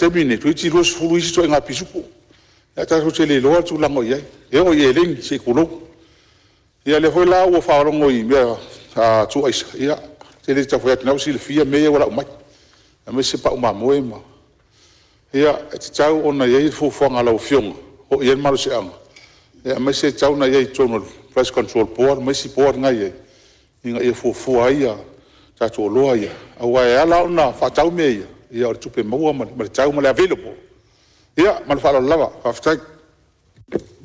taimi lenei, toeitiiti 20 isi ituaiga pisupo, ae tatou te le iloa le tulaga o i ai, e oo i elegi se i tulou. Ia o lea foi la ua faalogo i mea tuu aisa, ia ou te le tau fai atu o lena ua silafia mea ia ua lau mai, aemaise pau mamoe ma… Ia, e tatau ona i ai le fuafuaga a lau Afioga po o i ai le malosiaga, aemaise e tatau ona i ai i totonu o le Price Control Board ma isi board na e i ai, ina ia fuafua ai tatou oloa ia. Aua e ala ona faatau mea ia, o le tupe maua ma le tau ma le available. Ia ma le faaaloalo lava. Faafetai.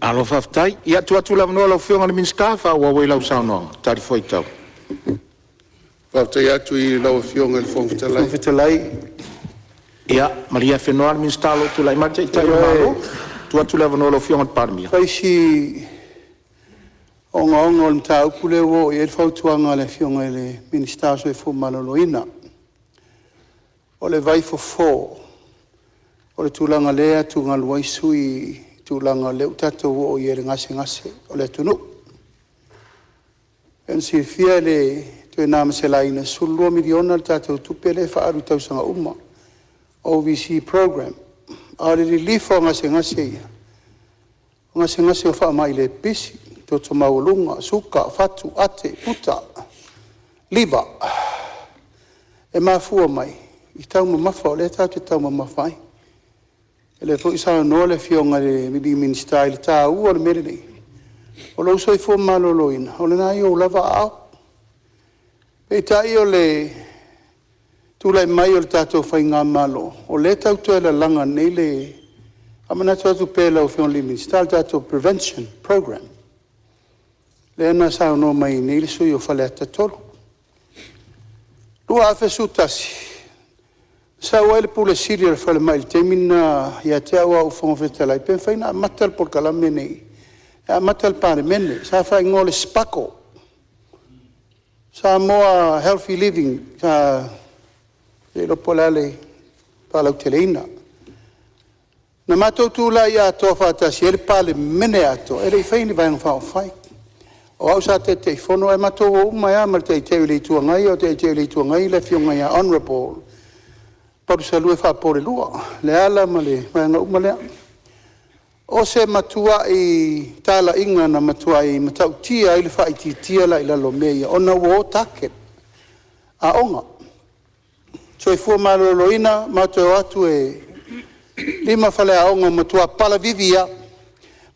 Malo faafetai. Ia, e tuu atu le avanoa i lau Afioga i le Minisita e faaauau ai lau saunoaga talifuaitau. Faafetai atu i lau Afioga i le Fofoga Fetalai. Ia malie afenoa le Minisita o lo o tulai mai le Taitai o le Malo. Tuu atu le avanoa i lau Afioga i le Palemia. Fai si ogaoga o le mataupu lea ua oo i ai le fautuaga a le Afioga i le Minisita o le Soifua Maloloina. O le vaifofo o le tulaga o lea e atugalu ai sui usufono i le tulaga lea ua tatou oo i ai i le gasegase o le atunuu. E pei ona silafia e le toe na ma se laina, e $12 miliona le tatou tupe lea e faaalu i tausaga uma, OVC program. A o le lilifa o gasegase ia, o gasegase o faamai le pipisi, toto maualuga, suka, fatu, ate, puta, liver. E mafua mai i taumamafa o lea tatou te taumamafa ai. O lea foi ua saunoa le Afioga i le Minisita i le taua o le mea lenei, o lou soifua maloloina o lena e i ou lava aao. Peitai o le tulai mai o le tatou faigamalo, o lea e tau toe lalaga nei le… Faamanatu atu pea i lau Afioga i le Minisita le tatou prevention program lea na saunoa mai ai nei le sui usufono mo Faleata 3. 2011, sau ai le Pule Sili o le Falemai i le taimi lena ia te au a o ou Fofoga Fetalai, pe mafai ona amata le polokalame lenei e amata i le Palemene. Sa faaigoa o le SPAGHL, Samoa Healthy Living, e le iloa po o le a le faalauteleina. Na matou tulai atoa faatasi ai le Palemene atoa, e le i faia ni Vaega Faaupufai. O au sa Taitaifono ae matou o uma ai lava ma le Taitai o le Itu Agai, a o Taitai o le Itu Agai le Afioga ia Honourable Palusalua Faapoulelua Leala ma le vaega uma lea. O se matuai talaiga na matuai matautia ai le faaitiitia la i lalo o mea ia, ona ua o target aoga. Soifua Maloloina, matou te o atu e 5 faleaoga na matua palavivi lava.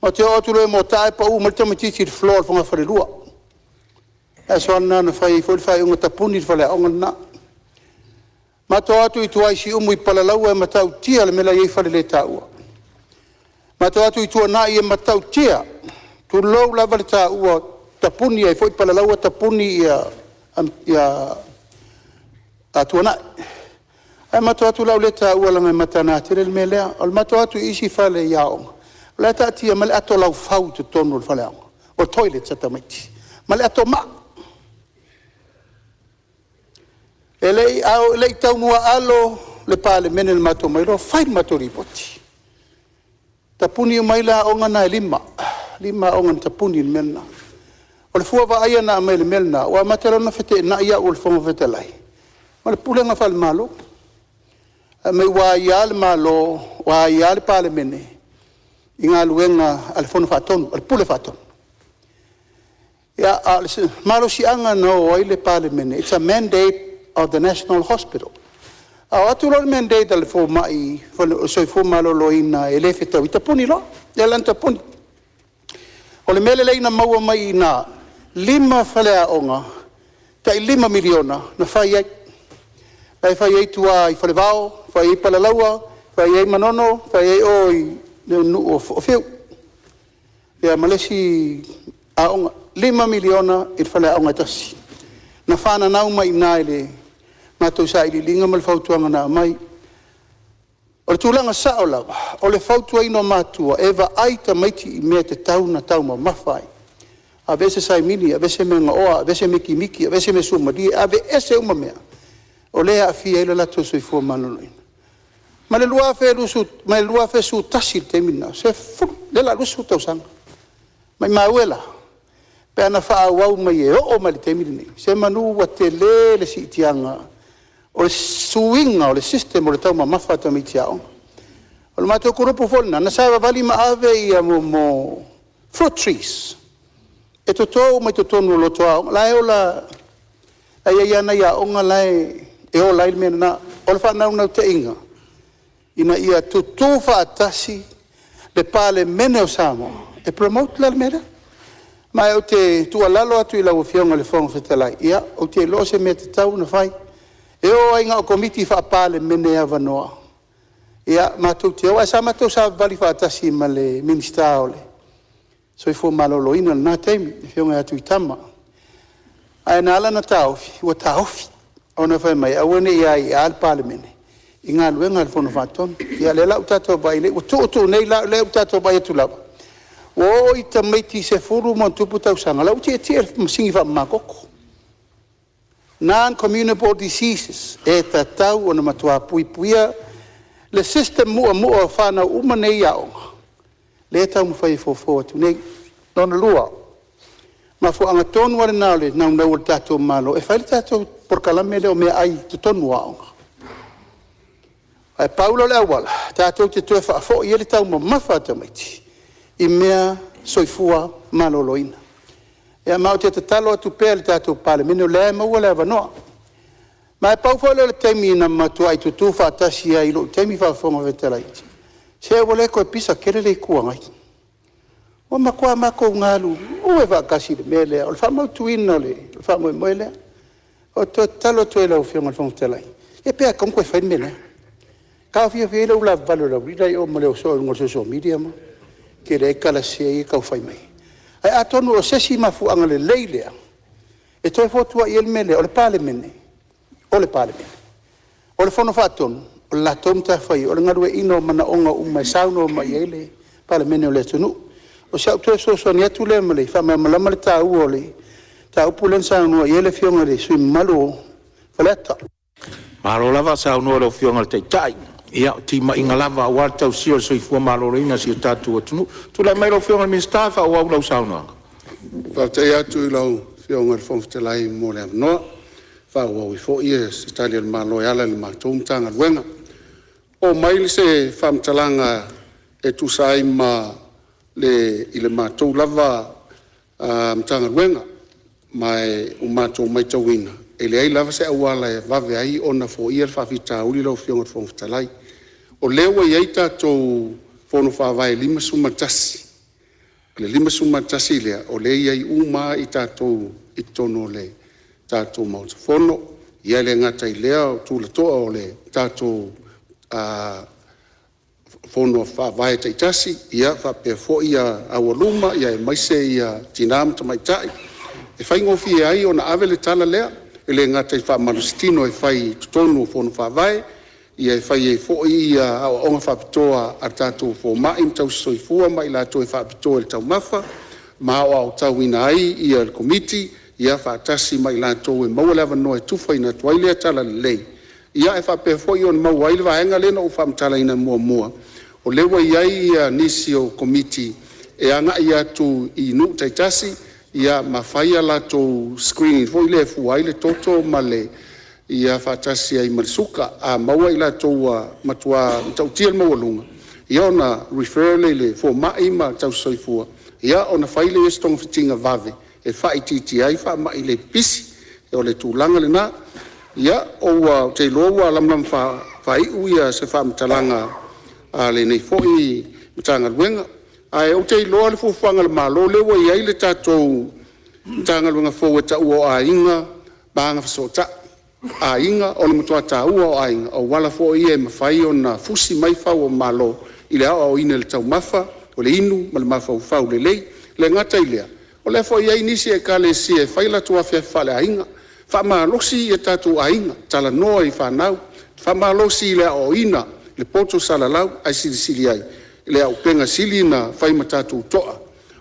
Matou te o atu loa e mortar e pau mai le tamaitiiti i le floor o le fogafalelua. O le aso lava lena na fai ai foi le faaiuga, tapuni le faleaoga lena. Matou o atu i tua i Siumu i Palalaua, e matautia le mea la e i ai faleletaua. Matou o atu i Tuanai e matautia, tulou lava le taua, tapuni ai foi Palalaua tapuni Tuanai. Ae matou o atu o le a ou le taua leaga e mataga tele le mea lea. O le matou o atu i isi fale i aoga, o la e taatia mai le ato laufau i totonu o le faleaoga, o toilets a tamaiti, ma le ato maa. A o le i taumuaalo le Palemene i le matou omai loa fai le matou lipoti, tapuni uma ai aoga na e 5, e 5 aoga na tapuni i le mea lena. O le fua vaaia na aumai i le mea lena, ua amata loa ona feteenai au o le Fofoga Fetalai ma le pulega faale-Malo. Fai mai ua aia le Malo, ua aia le Palemene i galuega a le Fono Faatonu, o le Pule Faatonu. Ia, a o le malosiaga na o ai le Palemene, it's a mandate of the National Hospital. A o atu loa le mandate a le fomai o le soifua maloloina e le fetaui, tapuni loa. Lea la na tapuni. O le mea lelei na maua mai i ina, e 5 faleaoga tai $5 miliona na fai ai. La e fai ai tua i Falevao, fai ai Palalaua, fai ai Manono, fai ai o i le nuu o Fiu ma le isi aoga. $5 miliona i le faleaoga e tasi na fananau mai i ina i le matou sailiiliga ma le fautuaga na aumai. O le tulaga sao lava, o le fautuaina o matua e vaai tamaiti i mea e tatau ona taumamafa ai, aveese saimini, aveese mea gaoa, aveese mikimiki, aveese mea suamalie, aveese uma mea o lea e aafia ai le latou soifua maloloina. Mai le 2011 i le taimi lena, lea o le a 20 tausaga. Maumau e la pe ana faaauau mai e oo mai i le taimi lenei, semeamanu ua tele le siitiaga o le suiga o le system o le taumamafa a tamaiti aoga. O le matou kulupu foi lena na savavali ma ave mea o fruit trees e toto uma i totonu o loto aoga, la e ola, la e i ai lava nai aoga la e ola ai le mea lena. O le faanaunautaiga, ina ia tutu faatasi le Palemene o Samoa e promote la le mea lea. Ma ou te tuualalo atu i lau Afioga i le Fofoga Fetalai, ia, ou te iloa o se mea tatau ona fai. E oo lava ina o Komiti Faa-Palemene e avanoa, matou te o. Ae sa matou savavali faatasi ma le Minisita o le Soifua Maloloina i lena taimi, le Afioga ia Tuitama. Ae na ala ona taofi, ua taofi ona fai mai e aua ne i aia le Palemene i galuega a le Fono Faatonu. Ia o lea la ua tatou vaai nei, ua tuu tuu nei la, o lea ua tatou vaai atu lava, ua oo i tamaiti e 10+ tausaga o la e ua tietie i le masini faamamatoto. Non communal diseases, e tatau ona matua puipuia le system muamua o fanau uma nei i aoga, lea e taumafai e fofo atu nei. Lona lua, o le mafuaaga tonu lava lena o le naunau o le tatou Malo e fai le tatou polokalame lea o meaai i totonu o aoga. Ae pau lea o le auala tatou te toe faafoi ai le taumamafa a tamaiti i mea soifua maloloina. Ia ma ou te tatalo atu pea i le tatou Palemene, o lea lava e maua le avanoa. Ma e pau foi lea o le taimi na matuai tutu faatasi ai i lou taimi faa-Fofoga Fetalai, se ua le toe pisa tele le Itu Agai. Ua matua matou galulue faatasi i le mea lea o le faamautuina o le faamoemoe lea. Ou te toe tatalo atu ai i lau Afioga i le Fofoga Fetalai, ia pe a tatau ona toe fai le mea lea. Taofiofi ai le ulavavale o le aualii la e i o ma le o soo i luga o le social media ma tele ai tala sese ia e tau fai mai. Ae atonu o se isi mafuaaga lelei lea e toe fotuai ai le mea lea, o le Palemene, o le Palemene. O le Fono Faatonu, o le latou matafaioi o le galueaiina o manaoga uma e saunoa mai i ai le Palemene o le atunuu. O si au toe fesoasoani atu lea ma le faamalamalama le taua o le mataupu lea na saunoa i ai le Afioga i le sui usufono mamalu o Faleata. Malo lava saunoa i lau Afioga i le Taitai, ia o timaiga lava aua le tausia o le soifua maloloina o si o tatou atunuu. Tulai mai lau Afioga i le Minisita e faaauau lau saunoaga. Faafetai atu i lau Afioga i le Fofoga Fetalai mo le avanoa e faaauau ai foi se Tali a le Malo e ala i le matou Matagaluega. Oo mai se faamatalaga e tusa ai ma le matou lava Matagaluega, ma ua matou matauina e leai lava se auala e vave ai ona foia le faafitauli lau Afioga i le Fofoga Fetalai. O lea ua i ai tatou Fono Faavae e 51, o le 51 lea o lea e i ai uma lava tatou i totonu o le tatou Maota Fono. E le gata i lea o tulatoa o le tatou Fono Faavae taitasi faapea foi aualuma aemaise tina ma tamaitai. E faigofie ai ona ave le tala lea, e le gata i faamalositino e fai i totonu o Fono Faavae, e fai ai foi aoaoga faapitoa a tatou fomai ma tausisoifua ma i latou e faapitoa i le taumafa ma aoaotauina ai le Komiti faatasi ma i latou e maua le avanoa e tufaina atu ai lea talalelei, ae faapea foi ona maua ai le vaega lea na ou faamatalaina muamua, o lea ua i ai nisi o Komiti e agai atu i nuu taitasi ma fai a latou screening foi lea e fua ai le toto ma le faatasi ai ma le suka. A maua i latou ua matua matautia le maualuga, ia ona refer lea i le fomai ma tausisoifua ona fai lea o se togafitiga vave e faaitiitia ai faamai le pipisi. O le tulaga lena. Ia, ou te iloa ua lamalama faaiu se faamatalaga a lenei foi Matagaluega. Ae ou te iloa le fuafuaga a le Malo o lea ua i ai le tatou Matagaluega fou e taua o Aiga ma Agafesootai. Aiga, o le matua taua lava o aiga, o auala foi ia e mafai ona fusi mai fau o malo i le aoaoina i le taumafa, o le inu ma le mafaufau lelei. E le gata i lea, o lea foi e i ai nisi ekalesia e fai a latou afiafi faaleaiga, faamalosi o tatou aiga, talanoa i fanau, faamalosi i le aoaoina le poto salalau. Ae silasila i ai i le auupega sili ona fai ma tatou toa,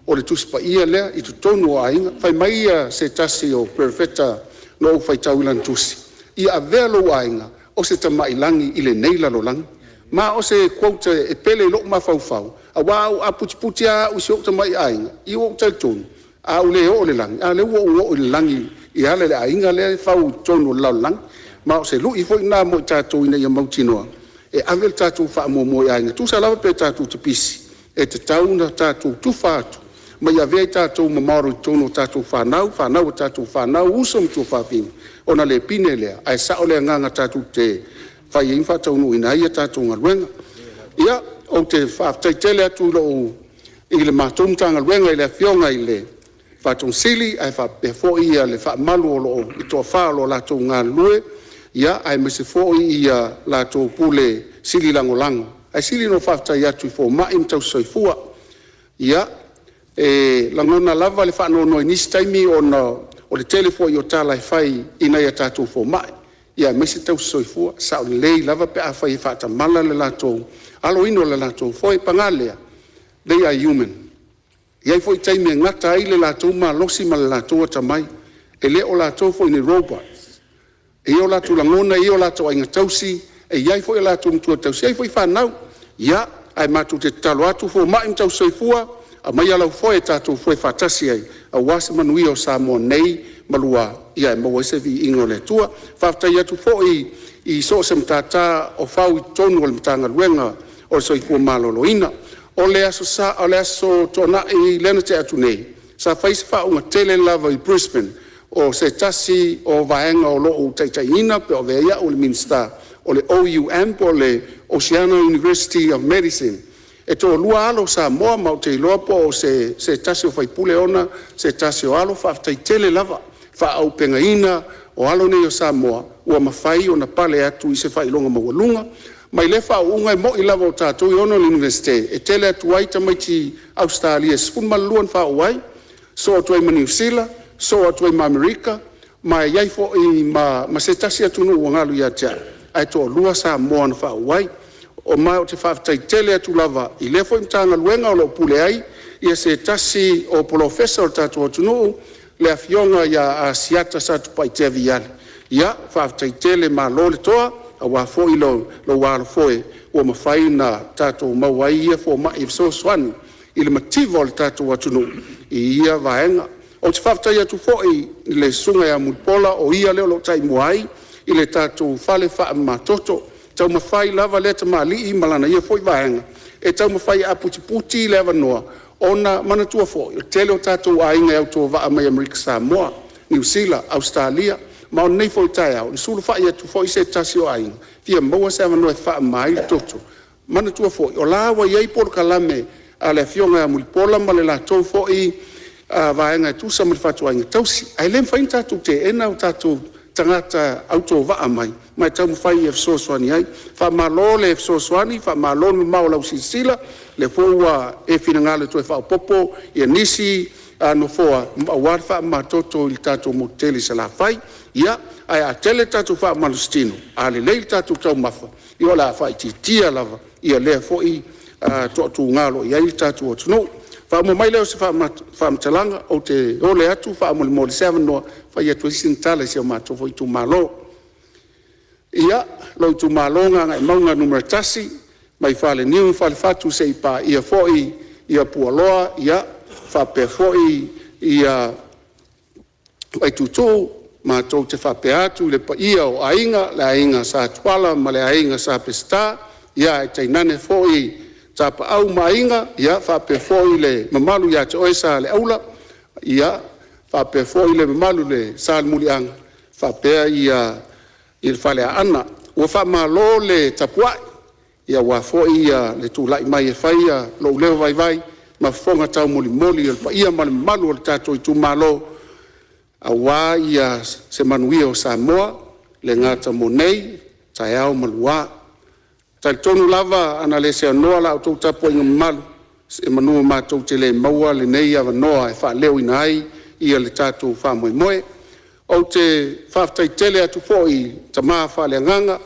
o le Tusi Paia lea i totonu o aiga. Fai mai se tasi o Perofeta na ou faitau i lana tusi, “Ia avea lou aiga o se tamai lagi i lenei lalolagi.” Ma o se quote e pele i lou mafaufau, aua a putiputi lava au i si ou tamai aiga, ia ua ou talitonu a ou le oo i le lagi, a o lea ua ou oo i le lagi e ala i le aiga lea e fau i totonu o le lalolagi. Ma o se lui foi lena mo i tatou ina ia mautinoa E ave le tatou faamuamua i aiga, tusa lava pe tatou te pisi, e tatau ona tatou tufa atu ma ia avea i tatou ma model i totonu o tatou fanau, fanau a tatou fanau, uso ma tuafafine, ona le pine lea, ae sao le agaga tatou te fai ai ma faataunuuina ai a tatou galuega. Ia, ou te faafetai tele atu i le matou Matagaluega i le Afioga i le Ofisa Sili ae faapea foi le faamalu o lo o le toafa o lo o latou galulue, aemaise foi latou Pule Sili Lagolago. Ae sili ona ou faafetai atu i fomai ma tausisoifua. Ia, e lagona lava le faanoanoa i nisi taimi ona o le tele foi o tala e fai i nai a tatou fomai aemaise tausisoifua. E sao lelei lava pe afai e faatamala le latou aloina o le latou foe. Paga lea, they are human. E i ai foi taimi e gata ai le latou malosi ma le latou atamai, e le o latou foi ni robots. E i ai o latou lagona, e i ai o latou aiga tausi, e i ai foi latou matua tausi, e i ai foi fanau. Ia, ae matou te tatalo atu fomai ma tausisoifua, aumaia lau foe tatou foe faatasi ai aua se manuia o Samoa nei ma lua, ae maua ai se viiga o le Atua. Faafetai atu foi i so o se matata o fau i totonu o le Matagaluega o le Soifua Maloloina. O le aso Sa o le aso Toonai lea na tea atu nei, sa fai se faauuga tele lava i Brisbane o se tasi o vaega o lo o ou taitaiina pe ua avea ai au o le Minisita, o le OUM po o le Oceania University of Medicine. E toalua alo o Samoa ma ou te iloa po o se tasi o faipule ona se tasi o alo. Faafetai tele lava le faaauupegaina o alo nei o Samoa ua mafai ona pale atu i se faailoga maualuga. Ma i lea faauuga e moni lava o tatou e ona le Iunivesite, e tele atu ai tamaiti Ausetalia e 12 na faauu ai, sosoo atu ai ma Niu Sila, sosoo atu ai ma Amerika ma e i ai foi ma se tasi atunuu ua galo ia te au, ae toalua Samoa na faauu ai. Ma ou te faafetai tele atu lava i lea foi Matagaluega o lo o pule ai se tasi o Polofesa o le tatou atunuu, le Afioga ia Asiata Satupaitea Viali. Ia faafetai tele, malo le toa aua foi lou alofoe ua mafai ona tatou maua ai ia fomai e fesoasoani i le mativa o le tatou atunuu i ia vaega. Ou te faafetai atu foi i le Susuga ia Mulipola, o ia lea o lo o taimua ai i le tatou fale faamamatoto. E taumafai lava lea tamalii ma lana ia foi vaega e taumafai e aputiputi le avanoa, ona manatua foi o le tele o tatou aiga e autovaa mai Amerika Samoa, Niu Sila, Ausetalia. Ma o lenei foi taeao na sulufai atu foi se tasi o aiga e fia maua se avanoa e faamama ai le toto. Manatua foi o la ua i ai polokalame a le Afioga ia Mulipola ma le latou foi vaega e tusa ma le fatuaiga tausi, ae le mafai ona tatou teena o tatou tagata autovaa mai ma e taumafai e fesoasoani ai. Faamalo le fesoasoani, faamalo le mamao o lau silasila, o lea foi ua e finagalo e toe faaopoopo nisi nofoa aua le faamamatoto i le tatou motu tele i Salafai. Ia, ae a tele tatou faamalositino, a lelei a tatou taumafa, ia o le a faaitiitia lava lea foi toatuga o lo o i ai le tatou atunuu. Faauma mai lea o se faamatalaga, ou te ole atu faamolemole i se avanoa e fai atu ai sina tala i si o matou foi itumalo. Ia, lou itumalo o Gagaemauga 1, mai Faleniu ma Falefatu seia paia foi ia Pualoa faapea foi ia Vaituutuu. Matou te faapea atu i le paia o Aiga, le Aiga Sa Tuala ma le Aiga Sa Peseta, ae tainane foi Tapaau ma Aiga, faapea foi le mamalu ia te oe Saleaula, faapea foi le mamalu i le Salemuliaga faapea le Faleaana. Ua faamalo le tapuai aua foi le tulai mai e fai lou leo vaivai ma fofoga taumolimoli o le paia ma le mamalu o le tatou itumalo aua se manuia o Samoa e le gata mo nei, taeao ma lua. E talitonu lava ana le seanoa la outou tapuaiga mamalu, semeamanu matou te le maua lenei avanoa e faaleoina ai le tatou faamoemoe. Ou te faafetai tele atu foi i tama faaleagaga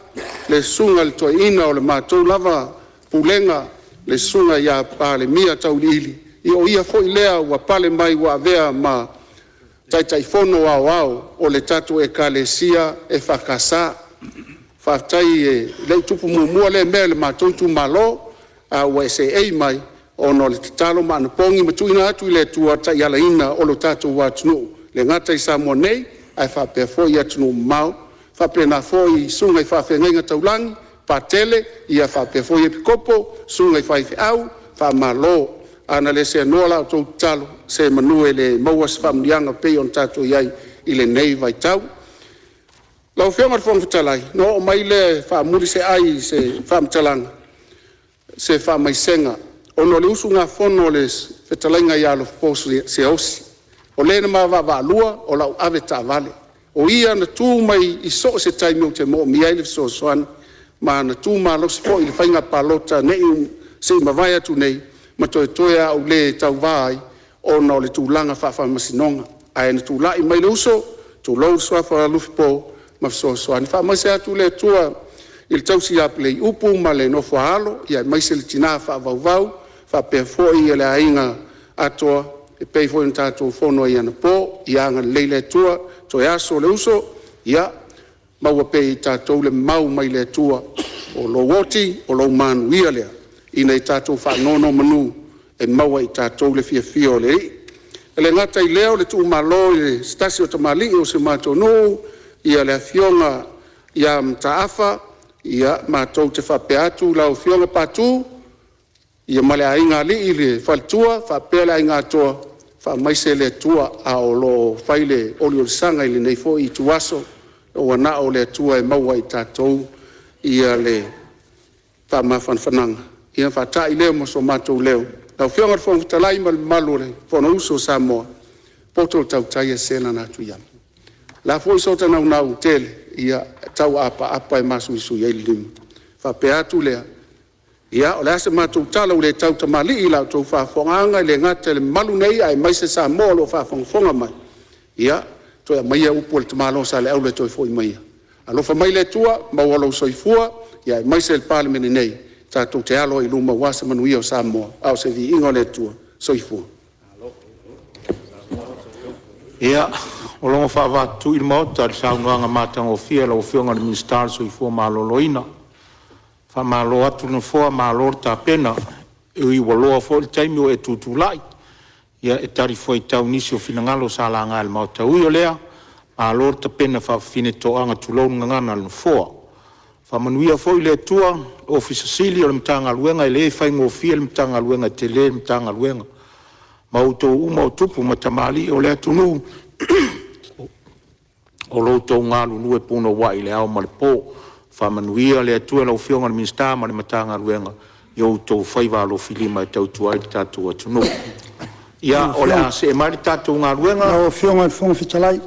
le susuga i le toeaina o le matou lava pulega, le susuga ia Palemia Tauiliili, o ia foi lea ua pale mai ua avea ma Taitaifono Aoao o le tatou Ekalesia EFKS. Faafetai e le i tupu muamua lea mea i le matou itumalo, a ua e seei mai ona o le tatalo ma anapogi ma tuuina atu i le Atua le taialaina o le tatou atunuu, e le gata i Samoa nei ae faapea foi atunuu mamao, faapena foi i susuga i faafeagaiga taulagi Patele faapea foi Epikopo, susuga i faifeau, faamalo. A na le seanoa la outou tatalo, semanu e le maua se faamanuiaga e pei ona tatou i ai i lenei vaitau. Lau Afioga i le Fofoga Fetalai, ona oo mai lea e faamuli se ai i se faamatalaga, se faamaisega ona o le usugafono a le Fetalaiga ia Alofapo Siaosi, o le na ma vaavaalua o lau avetaavale. O ia na tu mai i so o se taimi ou te moomia ai le fesoasoani, ma na tu malosi foi i le faiga palota na se i mavae atu nei, ma toetoe lava ou le tauva ai ona o le tulaga faafaamasinoga. Ae na tulai mai le uso, tulou le suafa o Alofipo, ma fesoasoani. Faamaise atu le Atua i le tausi ia Paleiupu ma le nofo a alo aemaise le tina faavauvau faapea foi le aiga atoa e pei foi ona tatou fono ai anapo. Ia agalelei le Atua, toe aso o le uso, ia maua pea e i tatou le mau mai le Atua, o lou oti o lou manuia lea, ina ia tatou faanonomanu e maua e i tatou le fiafia o le Alii. E le gata i lea o le tuumalo e se tasi o tamalii o si o matou nuu, le afioga ia Mataafa, ia matou te faapea atu lau afioga Patu ia ma le aiga alii i le faletua faapea le aiga atoa, faamaise le Atua a o lo o fai le oliolisaga i lenei foi ituaso, ua na o le Atua e maua e i tatou le faamafanafanaga ona faatai lea ma so matou leo. Lau Afioga i le Fofoga Fetalai ma le mamalu o le Fonousu a Samoa, e poto le tautai ae sese lana atu i ama. O le a foi so ta naunau tele, ia e tau apaapa e masuisui ai le lima. Ona faapea atu lea, ia o le a se matou tala ua le tautamalii i la outou faafofogaaga, e le gata i le mamalu nei aemaise Samoa o lo o faafogafoga mai, ia, toe aumaia upu a le tamaloa Saleaula e toe foi mai ai, alofa mai le Atua maua lou soifua aemaise le Palemene nei tatou te alo ai i luma aua se manuia o Samoa a o se viiga o le Atua. Soifua. Ia, ua logo faavaatui le Maota i le saunoaga matagofie a lau Afioga i le Minisita o le Soifua Maloloina. Faamalo atu le nofoa malo le tapena, e ui ua loa foi le taimi ua e tutulai e talifuaitau i nisi o finagalo sa laga e le Maota. Ui o lea, malo le tapena faafafine toaga tulou le gagana a le Nofoa. Faamanuia foi le Atua i le Ofisa Sili o Pulega o le Matagaluega, e le faigofie le Matagaluega, e tele le Matagaluega. Ma outou uma o tupu ma tamalii o le atunuu o lo o outou galulue punouai i le ao ma le po. Faamanuia le Atua i lau Afioga i le Minisita ma le Matagaluega i o outou faiva alofilima e tautua ai lo tatou atunuu. Ia o le a see mai le tatou galuega. Lau Afioga i le Fofoga Fetalai.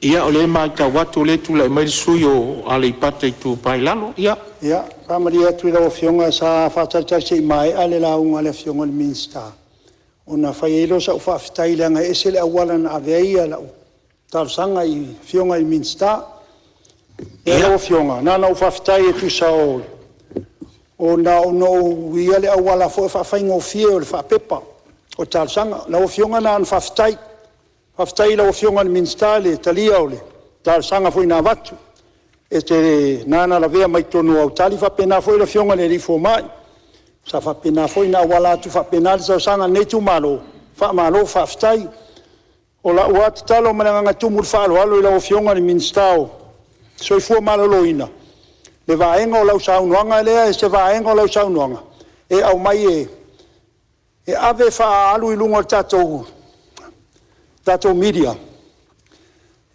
Ia o lea e matau atu o lea e tulai mai le sui usufono mo Aleipata Itupa i Lalo. Ia, Ia, e faamalie atu i lau Afioga sa faatalitali se i maea le lauga a le Afioga i le Minisita ona fai ai lea o sau faafetai leaga e ese le auala na ave ai lau talosaga i Afioga i Minisita. Lau Afioga na ona ou faafetai e tusa o… ona ou uia le auala foi lea faafaigofie o le faapepa o le talosaga. Lau Afioga na ona faafetai, faafetai i lau Afioga i le Minisita i le talia o le talosaga foi na avatu. E te… na ona lavea mai totonu o au tali, e faapena foi le afioga i le alii fomai, sa faapena foi ona auala atu faapena le talosaga a lenei itumalo, faamalo faafetai. O lau lava tatalo ma le agaga e tumu i le faaaloalo i lau Afioga i le Minisita o le Soifua Maloloina, le vaega o lau saunoaga lea, se vaega o lau saunoaga e aumai e ave e faaalu i luga o le tatou media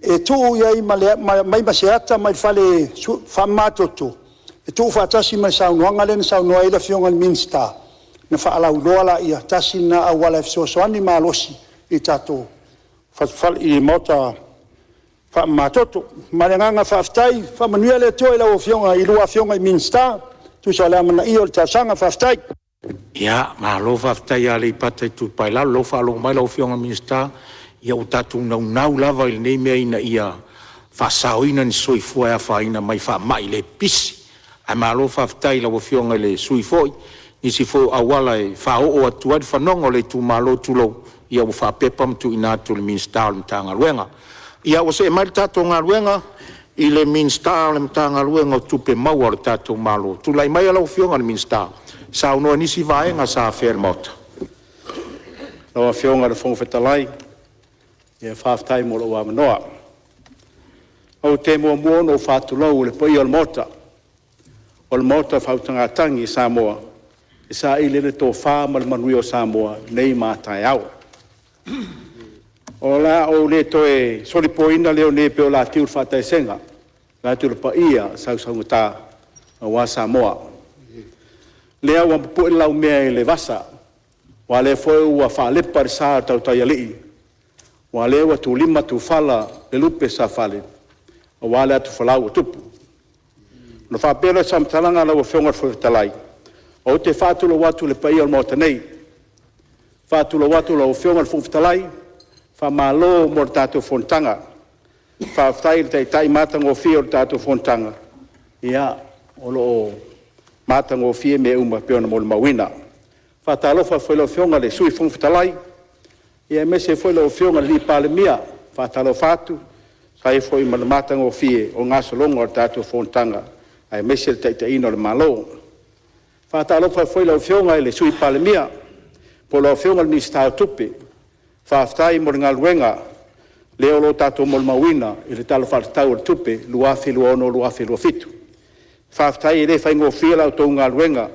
e tuu i ai aumai ma se ata mai le fale faamamatoto e tuufaatasi ma le saunoaga lea na saunoa ai le Afioga i le Minisita ona faalauiloa lea. Tasi lena auala e fesoasoani malosi i le tatou maota faamamatoto. Ma le agaga faafetai. Faamanuia le Atua i a oulua Afioga i Minisita e tusa o le amanaia o le talosaga. Faafetai. Ia, malo faafetai Aleipata Itupa i Lalo. O lea ua faalogo mai lau Afioga i le Minisita, ia ua tatou naunau lava i lenei mea ina ia faasaoina ni soifua e afaina mai faamai le pipisi. Ae malo faafetai i lau Afioga i le sui usufono i nisi foi o auala e faaoo atu ai le fanoga o le itumalo, tulou, ia ua faapepa ma tuuina atu i le Minisita o le Matagaluega. Ia ua see mai le tatou galuega i le Minisita o le Matagaluega o Tupe Maua a le tatou Malo. Tulai maia lau Afioga i le Minisita e saunoa i nisi vaega sa afea e le Maota. Lau Afioga i le Fofoga Fetalai, faafetai mo lou avanoa. Ou te muamua ona ou faatulou i le paia o le Maota, o le Maota Faautugatagi a Samoa e saili ai le tofa ma le manuia o Samoa nei ma a taeao. O le a ou le toe solipoina leo nei pei o le faataesega vaeatu le paia sausaugata aua Samoa. Lea ua pupue le laumea i le vasa, aua o lea foi ua faalepa le sa o le tautai alii, aua o lea ua tulima tufala le lupe safale aua le atufolau ua tupu. Ona faapea lea o se faamatalaga lau Afioga i le Fofoga Fetalai, ou te faatulou atu i le paia o le Maota nei, e faatulou atu i lau Afioga i le Fofoga Fetalai, faamalo mo le tatou fonotaga. Faafetai i le Taitai matagofie o le tatou fonotaga, o lo o matagofie mea uma e pei ona molimauina. E faatalofa atu foi i lau Afioga i le Sui Fofoga Fetalai, aemaise foi lau Afioga i le Palemia. E faatalofa atu e tusa ai foi ma le matagofie o le gasologa o le tatou fonotaga aemaise le taitaiina o le Malo. E faatalofa atu foi i lau Afioga i le Sui Palemia po o lau Afioga i le Minisita o Tupe, faafetai mo le galuega lea o lo o tatou molimauina i le Tala Faatatau o le Tupe 2026/2027. Faafetai e le faigofie la outou galuega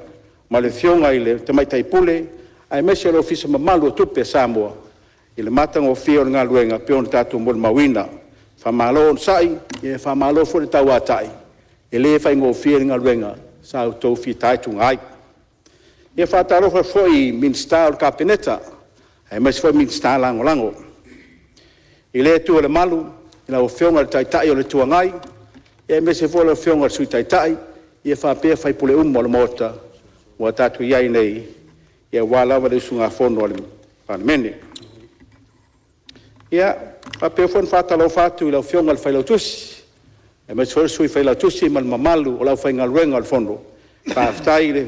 ma le Afioga i le Tamaitai Pule aemaise o le Ofisa mamalu o Tupe a Samoa i le matagofie o le galuega e pei ona tatou molimauina. Faamalo onosai, faamalo foi le tauatai, e le faigofie le galuega sa outou fitaituga ai. E faatalofa atu foi i Minisita o le Kapeneta aemaise foi Minisita Lagolago. I lea itu o le malu i lau Afioga i le Taitai o le Itu Agai, aemaise foi lau Afioga i le Sui Taitai faapea sui usufono uma o le Maota ua tatou i ai nei aua lava le usugafono a le Palemene. E faapea foi ona faatalofa atu i lau Afioga i le Failautusi aemaise foi le Sui Failautusi ma le mamalu o le aufaigaluega o le Fono, faafetai i le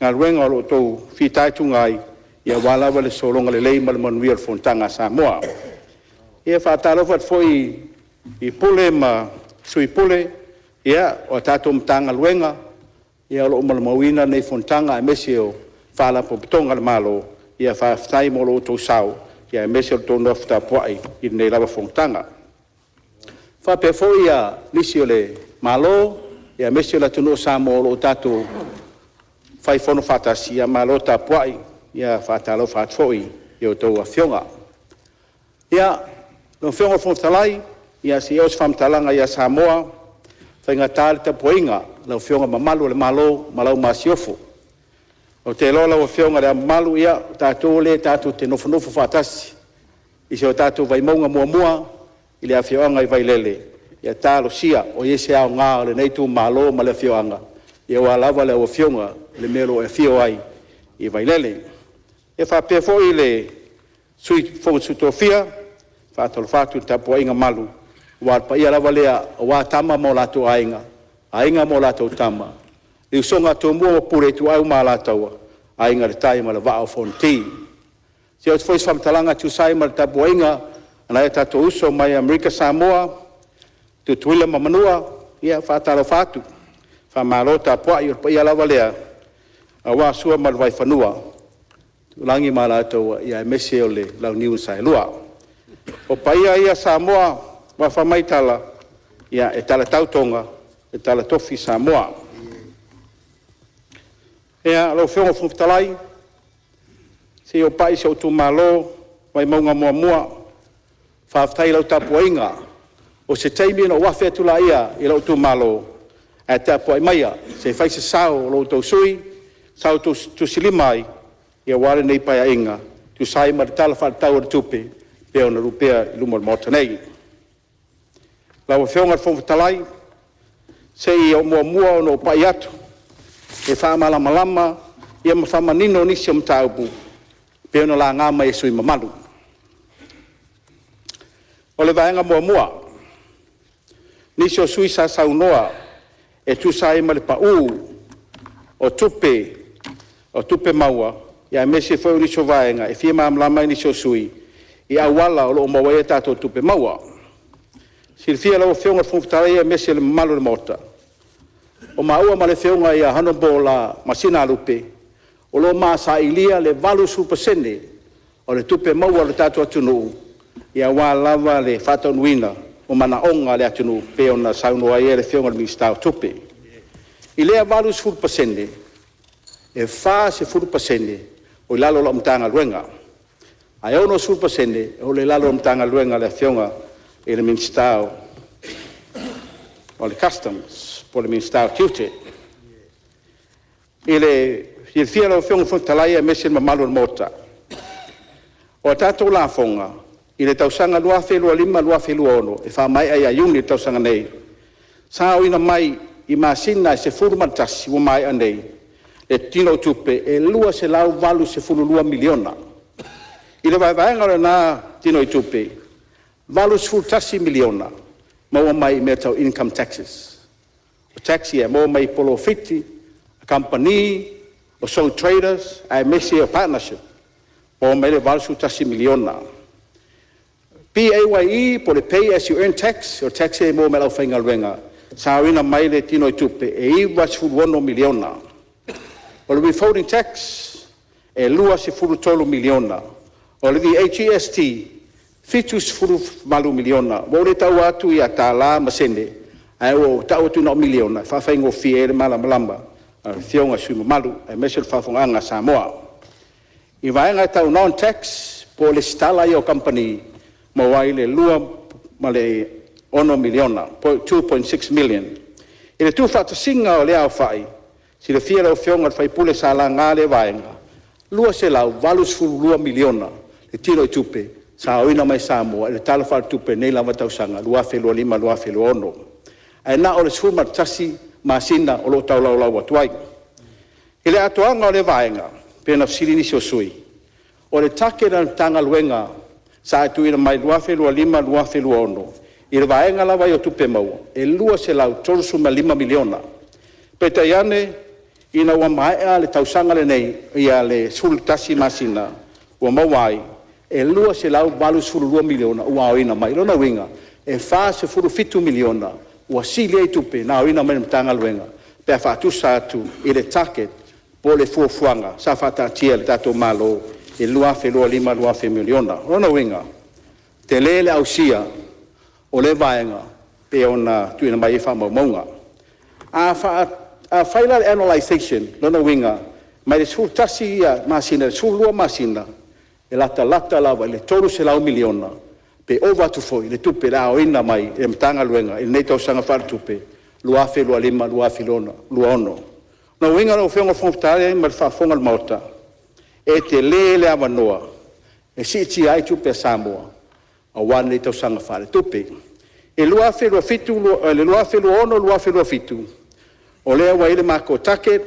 galuega o lo o outou fitaituga ai aua lava le sologa lelei ma le manuia o le fonotaga a Samoa. E faatalofa atu foi i Pule ma Sui Pule o tatou Matagaluega o lo o molimauina lenei fonotaga aemaise o Faalapotopotoga a le Malo, faafetai mo lo outou sao aemaise o le tou nofo tapuai i lenei lava fonotaga. E faapea foi nisi o le Malo aemaise o le atunuu o Samoa o lo o tatou fai fono faatasi, ia malo tapuai, faatalofa atu foi i a outou afioga. Lau Afioga i le Fofoga Fetalai, se i oo se faamatalaga ia Samoa, e faigata le tapuaiga a lau Afioga Mamalu i Le Ao o le Malo ma lau Masiofo. Ou te iloa lau Afioga i Le Ao Mamalu, o tatou lea tatou te nofonofo faatasi i si o tatou Vaimauga 1 i le afioaga i Vailele, ia talosia o i ai se aoga o lenei itumalo ma le afioaga aua lava lau Afioga i le mea o lo o e afio ai i Vailele. E faapea foi le Sui o le Fono a Sui Tofia, e faatalofa atu i le tapuaiga malu aua o le paia lava lea aua Tama ma o latou Aiga, Aiga ma latou Tama, le usoga a Tumua ma Pule, Ituau ma Alataua, Aiga i le Tai ma le Vaa o Fonoti. Se i oo atu foi se faamatalaga e tusa ai ma le tapuaiga a nai o tatou uso mai Amerika Samoa, Tutuila ma Manua, ia e faatalofa atu, faamalo tapuai. O le paia lava lea aua Sua ma le Vaifanua, Aiono ma Alataua, aemaise o le Launiu na Saelua. O paia ia Samoa aua fai ma tala, e talatau Toga, e tala tofi Samoa. Lau Afioga i le Fofoga Fetalai, se i ou pai i si ou itumalo Vaimauga 1, faafetai i lau tapuaiga. O se taimi ona ou afe atu lea i lou itumalo, ae tapuai maia se i fai se sao o lo outou sui usufono sa outou tusilima ai aua lenei Paeaiga e tusa ai ma le Tala Faatatau o le Tupe e pei ona opea i luma o le Maota nei. Lau Afioga i le Fofoga Fetalai, se i ou muamua ona ou pai atu e faamalamalama ma faamanino nisi o mataupu e pei ona laga mai e sui usufono mamalu. O le vaega muamua, nisi o sui usufono sa saunoa e tusa ai ma le pau o tupe maua aemaise foi o nisi o vaega e fia malamalama ai nisi o sui usufono i auala o lo o maua ai a tatou tupe maua. E silafia e lau Afioga i le Fofoga Fetalai aemaise le mamalu o le Maota, o maua ma le Afioga ia Hon Masina Lupe, o lo o ma sailia le 80% o le tupe maua a le tatou atunuu aua lava le faataunuuina o manaoga o le atunuu e pei ona saunoa ai le Afioga i le Minisita o Tupe. I lea 80%, e 40% ua i lalo o lau Matagaluega, ae 60% o lo o i lalo o le Matagaluega a le Afioga i le Minisita o le Customs po o le Minisita o Tiute. I le silafia e lau Afioga i le Fofoga Fetalai aemaise le mamalu o le Maota, o a tatou lafoga i le tausaga 2025/2026 e faamaea ia Iuni i le tausaga nei, sa aoina mai i masina e 11 ua maea nei le tinoitupe e $282 miliona. I le vaevaega o lena tinoitupe, e $81 miliona maua mai i mea tau income taxes. O tax ia e maua mai polofiti a kamupani, o sole traders aemaise o partnership, maua mai ai le $81 miliona. PAYE po o le Pay As You Earn Tax, o tax ia e maua mai le aufaigaluega, sa aoina mai le tinoitupe e $96 miliona. O le withholding tax e $23 miliona. O le VAGST, $78 miliona. Ua ou le taua atu tala ma sene, ae ua ou tau atu na o miliona e faafaigofie ai le malamalama a Afioga i sui usufono mamalu aemaise o le faafofogaaga a Samoa. I vaega tau non tax po o lesitala ia o kamupani, maua ai le $2.6 miliona. I le tuufaatasiga o lea aofai, silafia e lau Afioga i le sui usufono sa laga lea vaega, e $282 miliona le tinoitupe sa aoina mai Samoa i le Tala Faaletupe i lenei lava tausaga 2025/2026, ae na o le 11 masina o lo o tolaulau atu ai. I le atoaga o lea vaega pei ona fesili nisi o sui usufono, o le target a le Matagaluega sa tuuina mai 2025/2026 i le vaega lava ia o Tupe Maua e $235 miliona. Peitai ane ina ua maea le tausaga lenei le 11 masina ua maua ai e $282 miliona ua aoina mai. O lona uiga e $47 miliona ua sili ai tupe na aoina mai e le Matagaluega pe a faatusa atu i le target po o le fuafuaga sa faataatia e le tatou Malo i le 2025/2026. O lona uiga, e tele le ausia o lea vaega pei ona tuuina mai ai faamaumauga. A fai la le analyzation lona uiga mai le 11 masina i le 12 masina, e latalata lava i le $300 miliona pe ova atu foi le tupe o le a aoina mai e le Matagaluega i lenei tausaga faaletupe 2025/2026. O lona uiga lau Afioga i le Fofoga Fetalai ma le faafofoga a le Maota, e tele le avanoa e siitia ai tupe a Samoa aua lenei tausaga faaletupe. I le 2026/2027 o lea ua i ai le matou target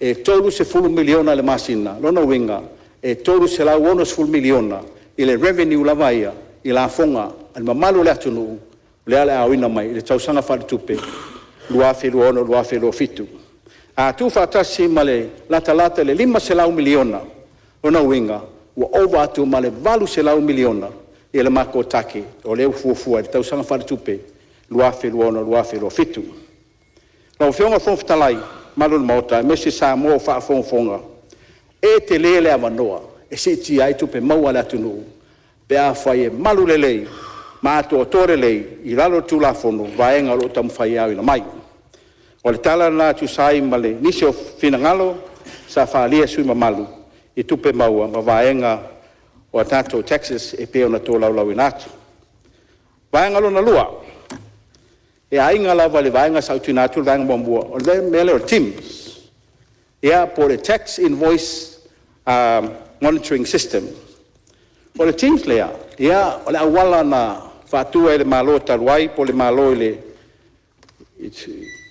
e $30 miliona i le masina. O lona uiga e $360 miliona i le revenue lava ia i lafoga a le mamalu o le atunuu lea o le a aoina mai i le tausaga faaletupe 2026/2027. A tuufaatasi ma le latalata i le $500 miliona, o lona uiga ua ova atu ma le $800 miliona le matou target o lea ua fuafua i le tausaga faaletupe 2026/2027. Lau Afioga i le Fofoga Fetalai ma le mamalu o le Maota aemaise Samoa o faafogafoga, e tele le avanoa e siitia ai tupe maua a le atunuu pe afai e malu lelei ma atoatoa lelei i lalo o le Tulafono vaega o lo o taumafai e aoina mai. O le tala lena e tusa ai ma nisi o finagalo sa faaalia e sui usufono mamalu i tupe maua ma vaega o a tatou taxes e pei ona tolaulauina atu. O le vaega lona lua, e aiga lava i le vaega sa ou tuuina atu le vaega muamua, o le mea lea o le TIMS po o le Tax Invoice Monitoring System. O le TIMS lea, o le auala na faatu ai e le Malo talu ai po o le Malo i le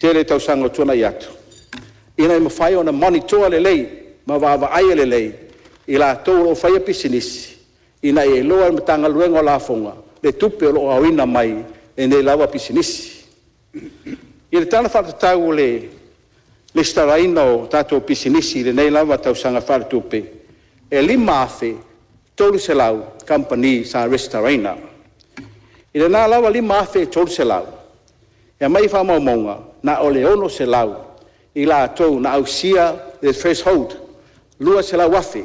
tele tausaga ua tuanai atu, ina ia mafai ona monitor lelei ma vaavaaia lelei i latou o lo o faia pisinisi ina ia iloa e le Matagaluega o Lafoga le tupe o lo o aoina mai e nei lava pisinisi. I le Tala Faatatau o le resitalaina o tatou pisinisi i lenei lava tausaga faaletupe, e 5,300 kamupani sa resitalaina. I lena lava 5,300, e aumai faamaumauga, na o le 600 i latou na ausia le threshold $200,000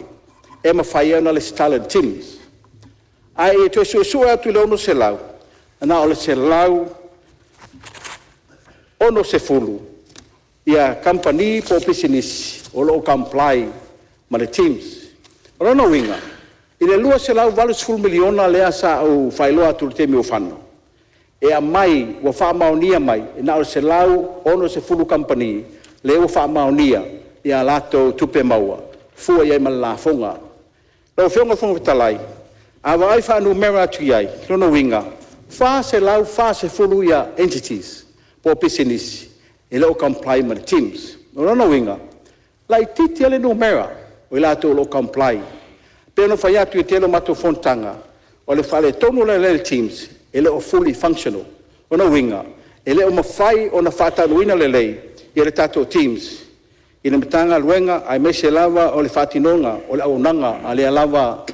e mafai ai ona resitala i le TIMS. Ae i le toe suesue atu i le 600, na o le 160 Kamupani po o pisinisi o lo o comply ma le TIMS. O lona uiga, i le $280 miliona lea sa ou faailoa atu i le taimi ua fano e aumai ua faamaonia mai, e na o le 160 kamupani lea ua faamaonia a latou tupe maua fua i ai ma le lafoga. Lau Afioga i le Fofoga Fetalai, a vaai fuainumera atu i ai, o lona uiga e 440 entities po o pisinisi e le o comply ma le TIMS. O lona uiga, e laitiiti lava le numera o i latou o lo o comply. E pei ona ou fai atu i le tele o matou fonotaga, o le faaletonu o le TIMS, e le o fully functional. O lona uiga, e le o mafai ona faataunuuina lelei le tatou TIMS i le Matagaluega aemaise lava o le faatinoga o le auaunaga a lea lava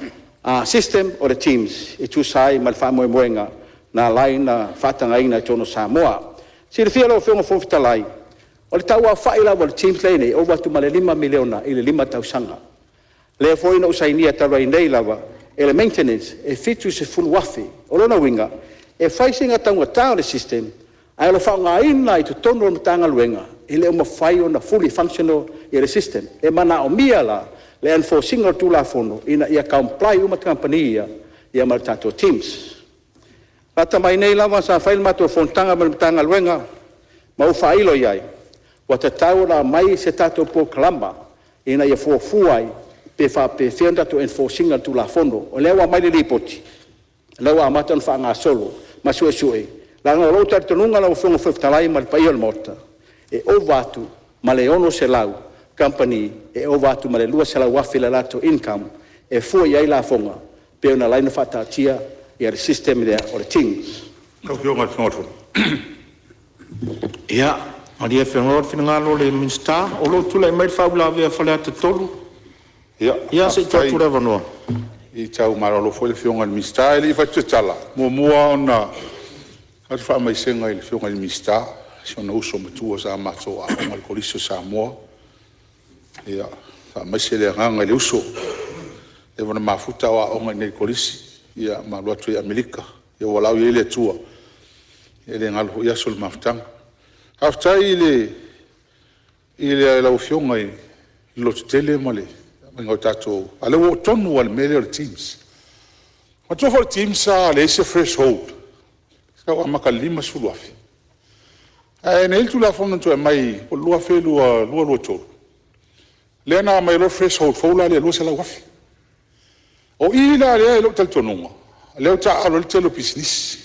system o le TIMS e tusa ai ma le faamoemoega na ala ai ona faatagaina i totonu o Samoa. E silafia e lau Afioga i le Fofoga Fetalai, o le tau aofai lava o le TIMS lea e i ai nei, e ova atu ma le $5 miliona i le 5 tausaga. Lea foi na ou sainia talu ai nei lava le maintenance e $70,000. O lona uiga, e fai sina taugata o le system, ae o le faaaogaina i totonu o Matagaluega, e le o mafai ona fully functional le system. E manaomia la le enforce ina o le Tulafono ina ia comply uma kamupani ia ma le tatou TIMS. Lata mai nei lava sa fai le matou fonotaga ma le Matagaluega ma ou faailo i ai, ua tatau ona aumai se tatou polokalama ina ia fuafua ai pe faapefea ona tatou enforce ina le Tulafono. O lea ua aumai le Lipoti, o lea ua amata ona faagasolo ma suesue, leaga o lou talitonuga lau Afioga i le Fofoga Fetalai ma le paia o le Maota, e ova atu ma le 600 kamupani e ova atu ma le $200,000 le latou income e fua i ai lafoga pei ona ala ai ona faataatia le system lea o le TIMS. Ia, malie Afenoa le finagalo o le Minisita. O lo o tulai mai le faauilavea a Faleata 3. Ia, se i tuu atu le avanoa. Se i tau malolo foi le Afioga i le Minisita ae le i fai atu se tala, e muamua lava ona avatu le faamaisega i le Afioga i le Minisita i si ona uso matua sa matou aoga i le Kolisi o Samoa. Ia faamaise le agaga i le uso, ua leva ona mafuta a o aoga i inei i le Kolisi ma alu atu ai i Amerika. Ia ua valaau i ai le Atua, e le galo foi aso o le mafutaga. Faafetai i lau Afioga i le lototele ma le aumaiga o tatou… a o lea ua oo tonu lava i le mea lea o le TIMS. Manatua foi o le TIMS sa leai se threshold, sa tau amata i le $50,000. Ae na i ai le Tulafono na toe aumai po o le 2022/2023, lea na aumai ai loa le threshold fou la lea e $200,000. O i la lea i lou talitonuga lea ua taaalo ai le tele o pisinisi.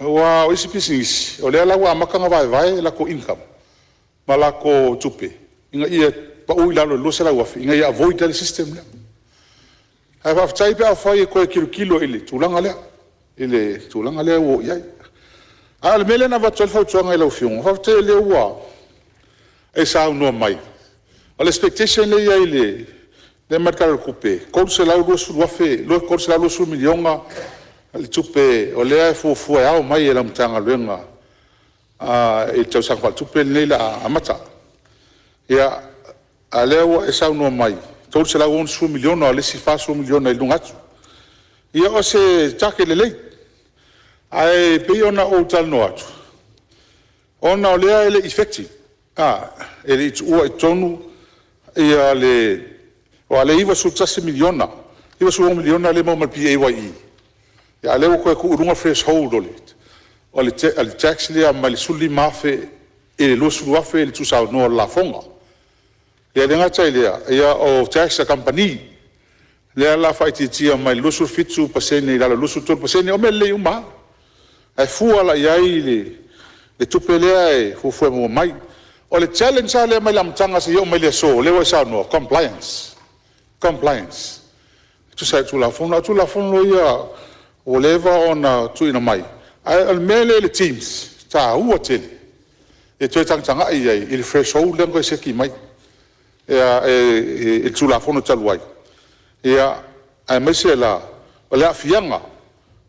Aua o isi pisinisi, o lea la ua amata ona vaevae latou income ma latou tupe ina ia pau i lalo i le $200,000 ina ia avoid ai le system lea. Ae faafetai pe afai e toe tilotilo i le tulaga lea i le tulaga lea ua oo i ai. A o le mea lea na avatu ai le fautuaga i lau Afioga, faafetai o lea ua e saunoa mai, o le expectation lea e i ai lea e aumai le Tala o le Tupe, e $320 miliona le tupe o lea e fuafua e ao mai e lau Matagaluega i le tausaga faaletupe lenei o le a amata. Ia, a o lea ua e saunoa mai, e $360 miliona, o le isi $40 miliona i luga atu. Ia o se target lelei, ae pei ona ou talanoa atu, ona o lea e le i effective, e le i tuua i totonu aua o lea e $91 miliona, $96 miliona lea e maua mai le PAYE, a o lea ua toe tuu i luga threshold o le tax lea mai le $15,000 i le $20,000 le tuusaunoa o le lafoga. E le gata i lea, o tax a kamupani, lea o le a faaitiitia mai le 27% i lalo i le 23%. O mea lelei uma lava, ae fua la i ai le tupe lea e fuafua e maua mai. O le challenge la lea mai le amataga seia oo mai i le aso, lea ua e saunoa, compliance, compliance e tusa ai o Tulafono. A o Tulafono ia ua leva ona tuuina mai, a o le mea lea i le TIMS, e taua tele le toe tagatagai i ai i le threshold lea na toe siaki mai i le Tulafono talu ai, aemaise la o le aafiaga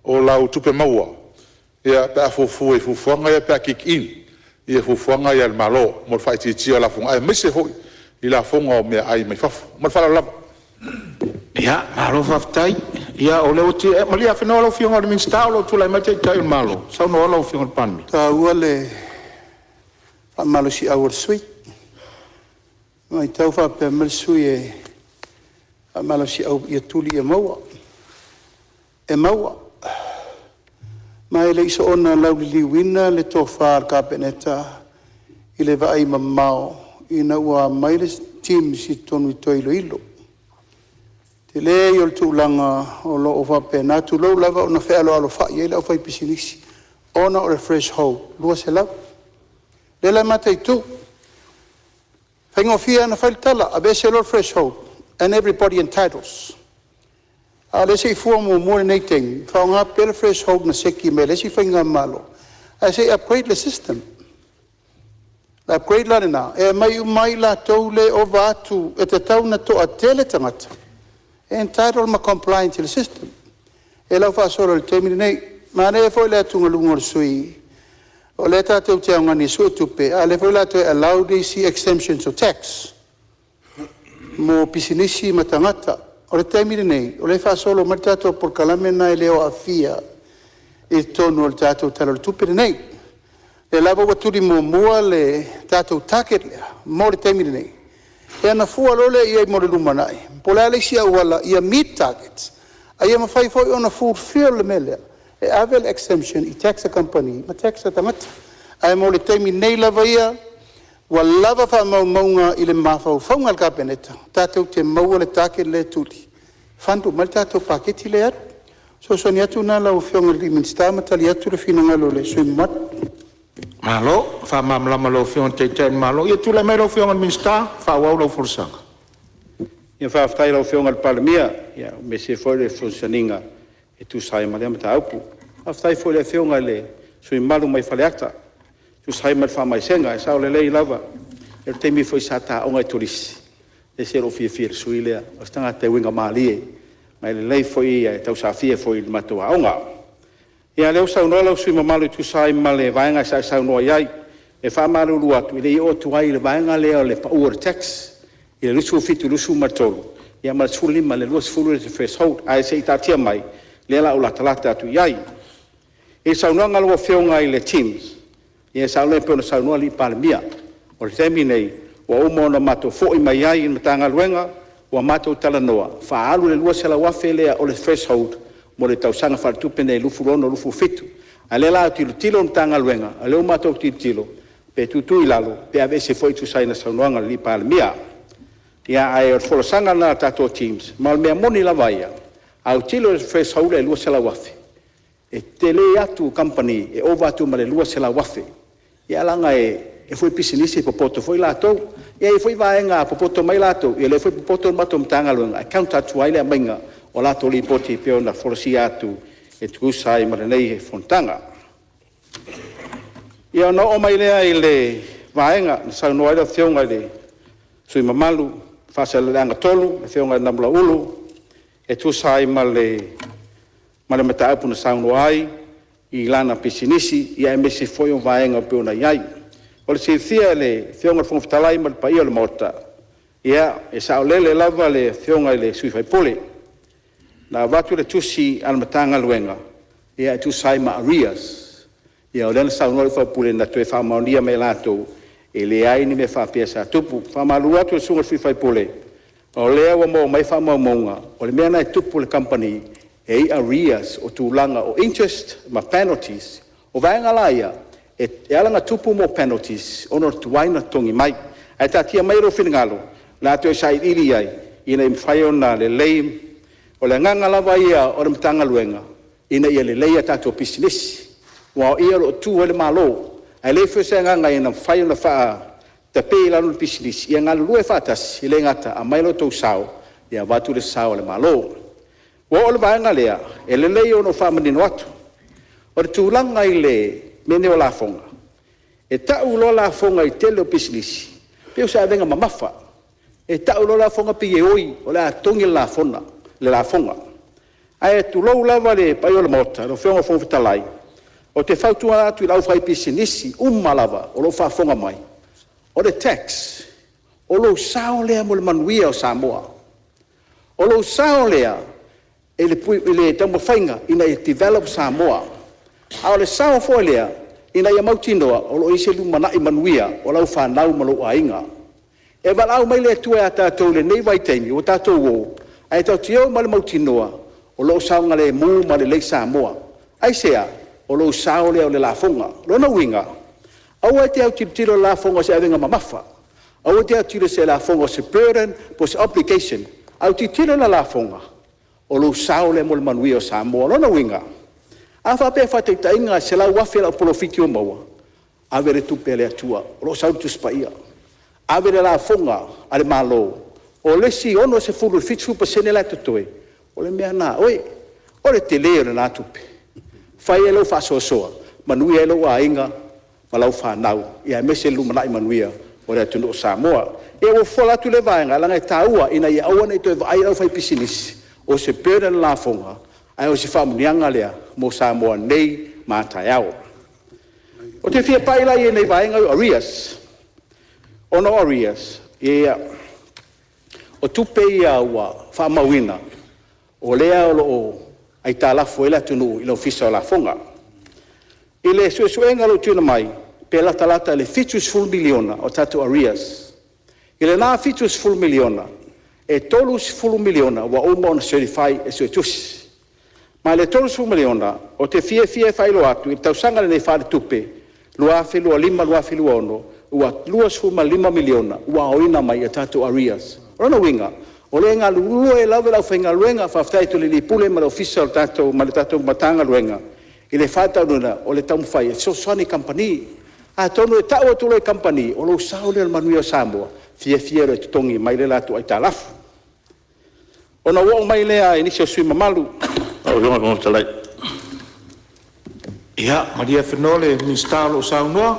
o lau tupe maua pe a fuafua i fuafuaga ia pe a kick in fuafuaga ia a le Malo mo le faaitiitia o lafoga aemaise foi i lafoga o meaai mai fafo. Ma le faaaloalo lava. Ia, malo faafetai. Ia, malie Afenoa lau Afioga i le Minisita o lo o tulai mai le Taitai o le Malo. Saunoa lau Afioga i le Palemia. E taua le faamalosiau a le sui usufono. E matau o faapea mai le sui usufono e faamalosiau ia tuli ia maua. E maua, ma e le i soona lauliliuina le tofa a le Kapeneta i le vaaimamao ina ua aumai le TIMS i totonu e toe iloilo. O le tele ia o le tulaga o lo o faapena, tulou lava, ona fealoalofai ai le aufaipisinisi ona o le threshold e $200. O lea la e mataitu, e faigofie lava ona fai le tala, aveese loa le threshold and everybody entitles. A o lea se i fua muamua lenei taimi, faaaoga pea le threshold na seki mai e le isi faigamalo, ae se i upgrade le system. O le upgrade la lena, e aumai uma ai i latou ia e ova atu, e tatau ona toatele tagata e entitle ma compliant i le system. O lea la ua faasolo i le taimi lenei. Manaia foi le atugaluga o le sui usufono, o lea tatou te augani e suetupe, a o lea foi o le a toe allow le isi exemptions o tax mo pisinisi ma tagata. O le taimi lenei, o lea e faasolo mai le tatou polokalame lena e le o aafia i totonu o le tatou Tala o le Tupe lenei. O lea lava ua tuli muamua le tatou target lea mo le taimi lenei, ia ona fua loa lea i ai mo le lumanai po o le a le isi auala ia meet targets, a ia mafai foi ona fulfill le mea lea e ave le exemption i tax a kamupani ma tax a tagata. Ae mo le taimi nei lava ia, ua lava faamaumauga i le mafaufauga o le Kapeneta, tatou te maua le target lea e tuli e fund uma ai le tatou paketi lea e alu. O le fesoasoani atu lena lau Afioga i le Minisita ma tali atu le finagalo o le sui usufono mamalu. Malo faamalamalama i lau Afioga i le Taitai o le Malo. Ia tulai mai lau Afioga i le Minisita e faaauau lau folasaga. Faafetai i lau Afioga i le Palemia, aemaise foi o le fesoasoaniga e tusa ai ma lea mataupu. Faafetai foi i le Afioga i le sui usufono mamalu mai Faleata e tusa ai ma le faamaisega. E sao lelei lava, o le taimi foi sa ta aoga ai i Turisi, e ese lou fiafia i le sui lea, o se tagata e uiga malie ma e lelei foi, e tausaafia foi i le matou aoga. Ia o lea ua saunoa lau sui usufono mamalu e tusa ai ma le vaega sa e saunoa i ai. E faamalulu atu, e le i oo atu i le vaega lea o le pau o le tax i le 27 i le 23 ia ma le 15 i le 20 le threshold. Ae se i taatia mai o lea o le a ou latalata atu i ai. I le saunoaga a lau Afioga i le TIMS, ia e saolele pei ona saunoa le Palemia. O le taimi lenei, ua uma ona matou foi mai ai i le Matagaluega ua matou talanoa, faaalu le $200,000 lea o le threshold mo le tausaga faaletupe lenei 2026/2027. A o lea o le a tilotilo le Matagaluega, o lea ua matou tilotilo pe tuutuu i lalo pe aveese foi e tusa ai ma le saunoaga a le Palemia. Ae o le folasaga lena a le tatou TIMS, ma o le mea moni lava ia, a autilo i le threshold lea e $200,000, e tele atu kamupani e ova atu ma le $200,000. Ia leaga e i ai foi pisinisi e popoto foi latou. E i ai foi vaega a popoto mai latou, ia o lea foi e popoto le matou Matagaluega e counter atu ai le aumaiga o latou lipoti e pei ona folasia atu e tusa ai ma lenei fonotaga. Ia ona oo mai lea i le vaega na saunoa ai le Afioga i le sui usufono mamalu mo Faasaleleaga 3, le Afioga ia Namulauulu, e tusa ai ma le mataupu na saunoa ai i lana pisinisi aemaise foi o vaega e pei ona i ai. Mo le silafia e le Afioga i le Fofoga Fetalai ma le paia o le Maota, ia, e saolele lava le Afioga i le sui usufono, na avatu le tusi a le Matagaluega e tusa ai ma arrears. Ia o lea na saunoa le sui usufono na toe faamaonia mai e latou e leai ni mea faapea sa tupu. E faamalulu atu i le susuga i le sui usufono, o lea ua maua mai faamaumauga, o le mea lena e tupu i le kamupani, e i ai arrears o tulaga o interest ma penalities. O vaega la ia, e ala ona tupu mea o penalities ona o le tuai ona totogi mai. Ae taatia maia lou finagalo, o le a toe sailiili i ai ina ia mafai ona lelei. O le agaga lava ia o le Matagaluega, ina ia lelei a tatou pisinisi, aua o i o lo o tu ai le Malo. Ae leai foi se agaga ina ia mafai ona tape i lalo le pisinisi, ia galulue faatasi, e le gata, aumai lo outou sao avatu le sao o le Malo. Ua oo i le vaega lea, e lelei ona ou faamanino atu. O le tulaga i le mea lenei o lafoga, e tau loa lafoga i le tele o pisinisi, e pei o se avega mamafa. E tau loa lafoga pei e oi o le a totogi le lafoga. Ae tulou lava le paia o le Maota lau Afioga i le Fofoga Fetalai, ou te fautua atu i le aufaipisinisi uma lava o lo o faafofoga mai, o le tax, o lou sao lea mo le manuia o Samoa. O lou sao lea i le taumafaiga ina ia develop Samoa. A o le sao foi lea Ina ia mautinoa o lo o i ai se lumanai manuia o lau fanau ma lou aiga. E valaau mai le Atua ia tatou i lenei vaitaimi ua tatou o ae tatou te o ma le mautinoa o lo o saogalemu ma lelei Samoa. Aisea? O lou sao lea o le lafoga. O lona uiga, aua e te autilotilo i le lafoga o se avega mamafa, aua e te autilo i se lafoga o se burden po o se obligation, ae tilotilo i le lafoga, o lou sao lea mo le manuia o Samoa. O lona uiga, a faapea o le faataitaiga e $100,000 lau polofiti ua maua, ave le tupe a le Atua o lo o sau le Tusi Paia, ave le lafoga a le Malo, o le isi 60% i le 70% la e totoe, o le mea lena a oe. O le tele o lena tupe, e fai ai lau faasoasoa, manuia ai lou aiga ma lau fanau, aemaise le lumanai manuia o le atunuu o Samoa. Ia ua ou fofola atu lea vaega leaga e taua ina ia aua ne i toe vaai le aufaipisinisi o se burden le lafoga, a o se faamanuiaga lea mo Samoa nei ma a taeao. Ou te fia pai la i nai vaega ia o arrears, ona o arrears o tupe ia ua faamauina o lea o lo o aitalafu ai le atunuu i le Ofisa o Lafoga. I le suesuega o lo o tuuina mai, pe latalata i le $70 miliona o tatou arrears. I lena $70 miliona, e $30 miliona ua uma ona certify e suetusi. Ma o le $30 miliona, ou te fiafia e faailoa atu i le tausaga lenei faaletupe 2025/2026, ua $25 miliona ua aoina mai e tatou arrears. O lona uiga, o lea e galulue lava le aufaigaluega, faafetai atu i le Ofisa Sili o Pulega ma le Ofisa ma le tatou Matagaluega i le faataunuuina o le taumafai e fesoasoani i kamupani. Atonu e tau atu loa i kamupani, o lou sao lea i le manuia o Samoa, e fiafia loa e totogi mai le latou aitalafu. Ona ou oo mai lea i nisi o sui usufono mamalu… Lau Afioga i le Fofoga Fetalai… Ia malie afenoa le Minisita o lo o saunoa,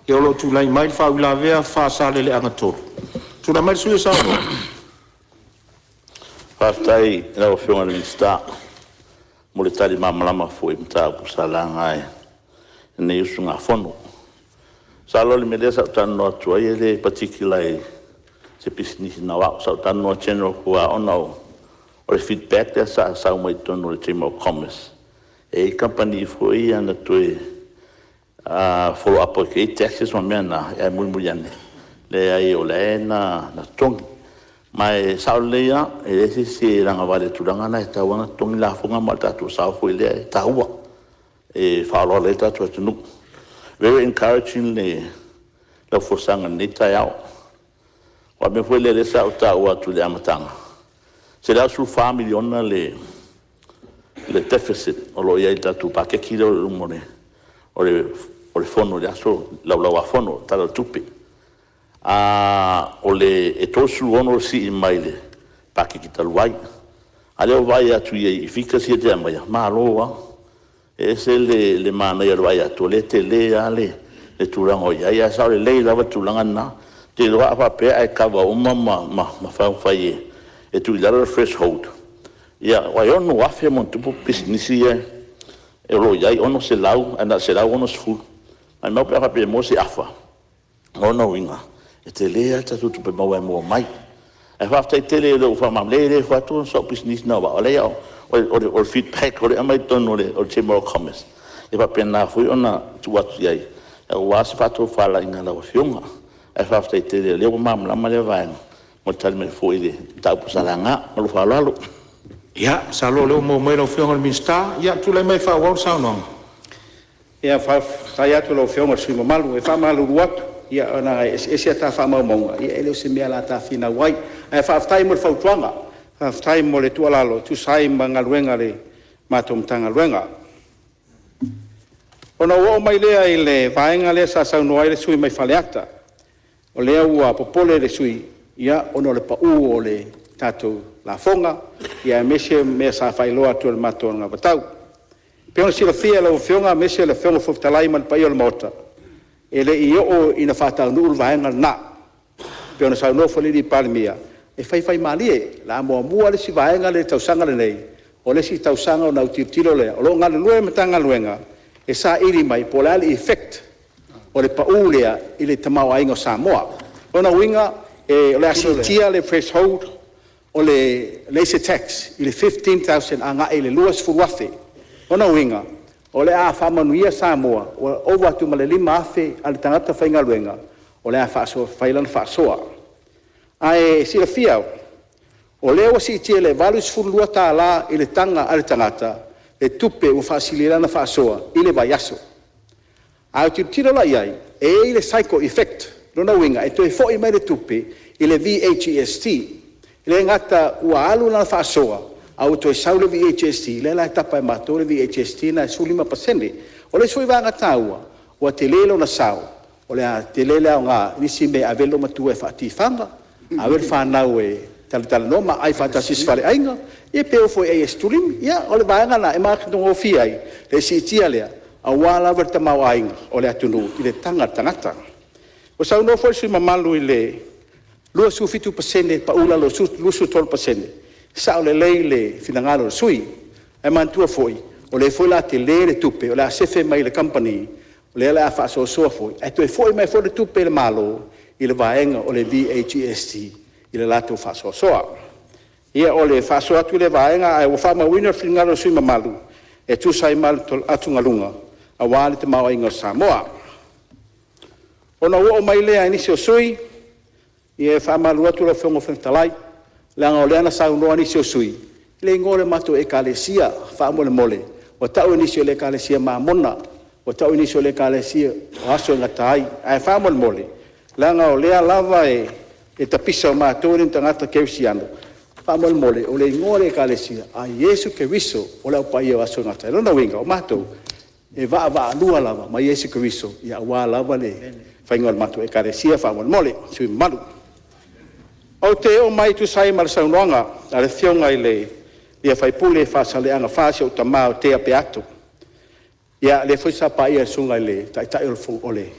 o lo o tulai mai le faauilavea a Faasaleleaga 3. Tulai mai le sui usufono e saunoa. Faafetai i lau Afioga i le Minisita mo le tali malamalama foi i mataupu sa laga e lenei usugafono. Masalo o le mea lea sa ou talanoa atu ai e le particular i se pisinisi na o au, sa ou talanoa general atu lava ona o le feedback lea sa sau mai totonu o le Chamber of Commerce, e i ai kamupani foi ia na toe follow up atu i ai taxes ma mea na, ae mulimuli ane, leai o la e na totogi. Ma e sao lelei lava, e leai se isi e lagavale i le tulaga lena, e tatau lava ona totogi lafoga ma o le tatou sao foi lea e taua, e faaaloalo ai le tatou atunuu. Very encouraging lau folasaga i lenei taeao. Aua o le mea foi lea sa ou taua atu i le amataga, e $114 miliona le deficit o lo o i ai i le tatou paketi lea o lo o i luma o le Fono i le Laulau-a-Fono i le Tala o le Tupe. E 36 le sii mai le paketi talu ai. A o lea ua vaai atu i figures ia e te aumaia, malo lava. E ese le manaia o le vaai atu o lea e tele lava le tulaga o i ai, ae sao lelei lava le tulaga lena. Ou te iloa a faapea ae kava uma ma taumafai e tuu i lalo le threshold, aua e 6,000+ pisinisi ia o lo o i ai, e 600 ae na o le 160. Maumau pe a faapea e maua se afa, o lona uiga, e tele lava le tatou tupe maua e maua mai. Ae faafetai tele i lou faamalamalamaga, e leai e le fai atu sau pisinisi na o au, leai o le feedback o lea e aumai totonu o le Chamber of Commerce, e faapena foi ona tuu atu i ai aua se faatofalaiga a lau Afioga. Ae faafetai tele o lea ua malamalama lea vaega mo le tali mai foi i le mataupu sa laga. Ma lou faaaloalo. Ia, masalo o lea ua maua mai lau Afioga i le Minisita. Ia, tulai mai e faaauau le saunoaga. Ia, faafetai atu i lau Afioga i le sui usufono mamalu. E faamalulu atu, ona e eseese a ta faamaumauga, ia e le o se mea o le a ta finau ai. Ae faafetai mo le fautuaga, faafetai mo le tuualalo e tusa ai ma galuega a le matou Matagaluega. Ona ou oo mai lea i le vaega lea sa saunoa ai le sui usufono mai Faleata, o lea ua popole le sui usufono ona o le pau o le tatou lafoga aemaise o mea sa faailoa atu e le matou anavatau. E pei ona silafia e lau Afioga aemaise le Afioga i le Fofoga Fetalai ma le paia o le Maota, e le i oo ina faataunuu le vaega lena. E pei ona saunoa foi le Palemia, e faifaimalie, o le a muamua le isi vaega lea i le tausaga lenei, o le isi tausaga ona autilotilo lea. O lo o galulue le Matagaluega e saili mai po o le a le effect o le pau lea i le tamaoaiga o Samoa. O lona uiga o le a siitia le threshold o le excise tax i le $15,000 agai i le $20,000. O lona uiga O le a faamanuia Samoa ua ova atu ma le 5,000 a le tagata faigaluega o le a fai lana faasoa. Ae silafia o lea ua siitia i le $82 i le taga a le tagata le tupe ua faasili ai lana faasoa i le vaiaso. A tilotilo la i ai, e i ai le cycle effect, o lona uiga e toe foi mai le tupe i le VAGST. E le gata ua alu lana faasoa a ua toe sau le VAGST, lea la e tapa e matou le VAGST lena e 15%. O le isi foi vaega taua ua tele lona sao, o le a tele le aoga i nisi mea e ave ai le loomatua e faatifaga, ave le fanau e talatalanoa ma aai faatasi i se faleaiga, ia pe o foi i ai e aisa tulimi. Ia o le vaega lena e matagofie ai le siitia lea aua lava le tamaoaiga o le atunuu i le taga a le tagata. Ua saunoa foi le sui usufono mamalu i le 27% e pau i lalo i le 23%, e sao lelei le finagalo o le sui usufono. Ae manatua foi o lea foi o le a tele le tupe o le a sefe mai le kamupani lea o le a faasoasoa foi ae toe foi mai foi le tupe i le Malo i le vaega o le VAGST i le latou faasoasoa. Ia o le faasoa atu lea vaega ae ua faamauina le finagalo o le sui usufono mamalu e tusa ai ma atugaluga aua le tamaoaiga o Samoa. Ona ou oo mai lea i nisi o sui usufono, ia e faamalulu atu lau Afioga i le Fofoga Fetalai, leaga o lea na saunoa nisi o sui usufono i le igoa o le matou Ekalesia. Faamolemole, ua tau e nisi o le Ekalesia Mamona, ua tau e nisi o le Ekalesia o Aso e Gata ai. Ae faamolemole, leaga o lea lava e tapisa o matou e le o ni tagata kerisiano, faamolemole o le igoa o le Ekalesia, a Iesu Keriso o le Au Paia o Aso e Gata ai. O lona uiga, o matou, e vaavaalua lava ma Iesu Keriso aua lava le faiga o le matou Ekalesia faamolemole le sui usufono mamalu. Ou te oo mai e tusa ai ma le saunoaga a le Afioga i le sui usufono mo Faasaleleaga 4, si ou tama o Tea Peato, ia lea foi sa paia e le Susuga i le Taitai o le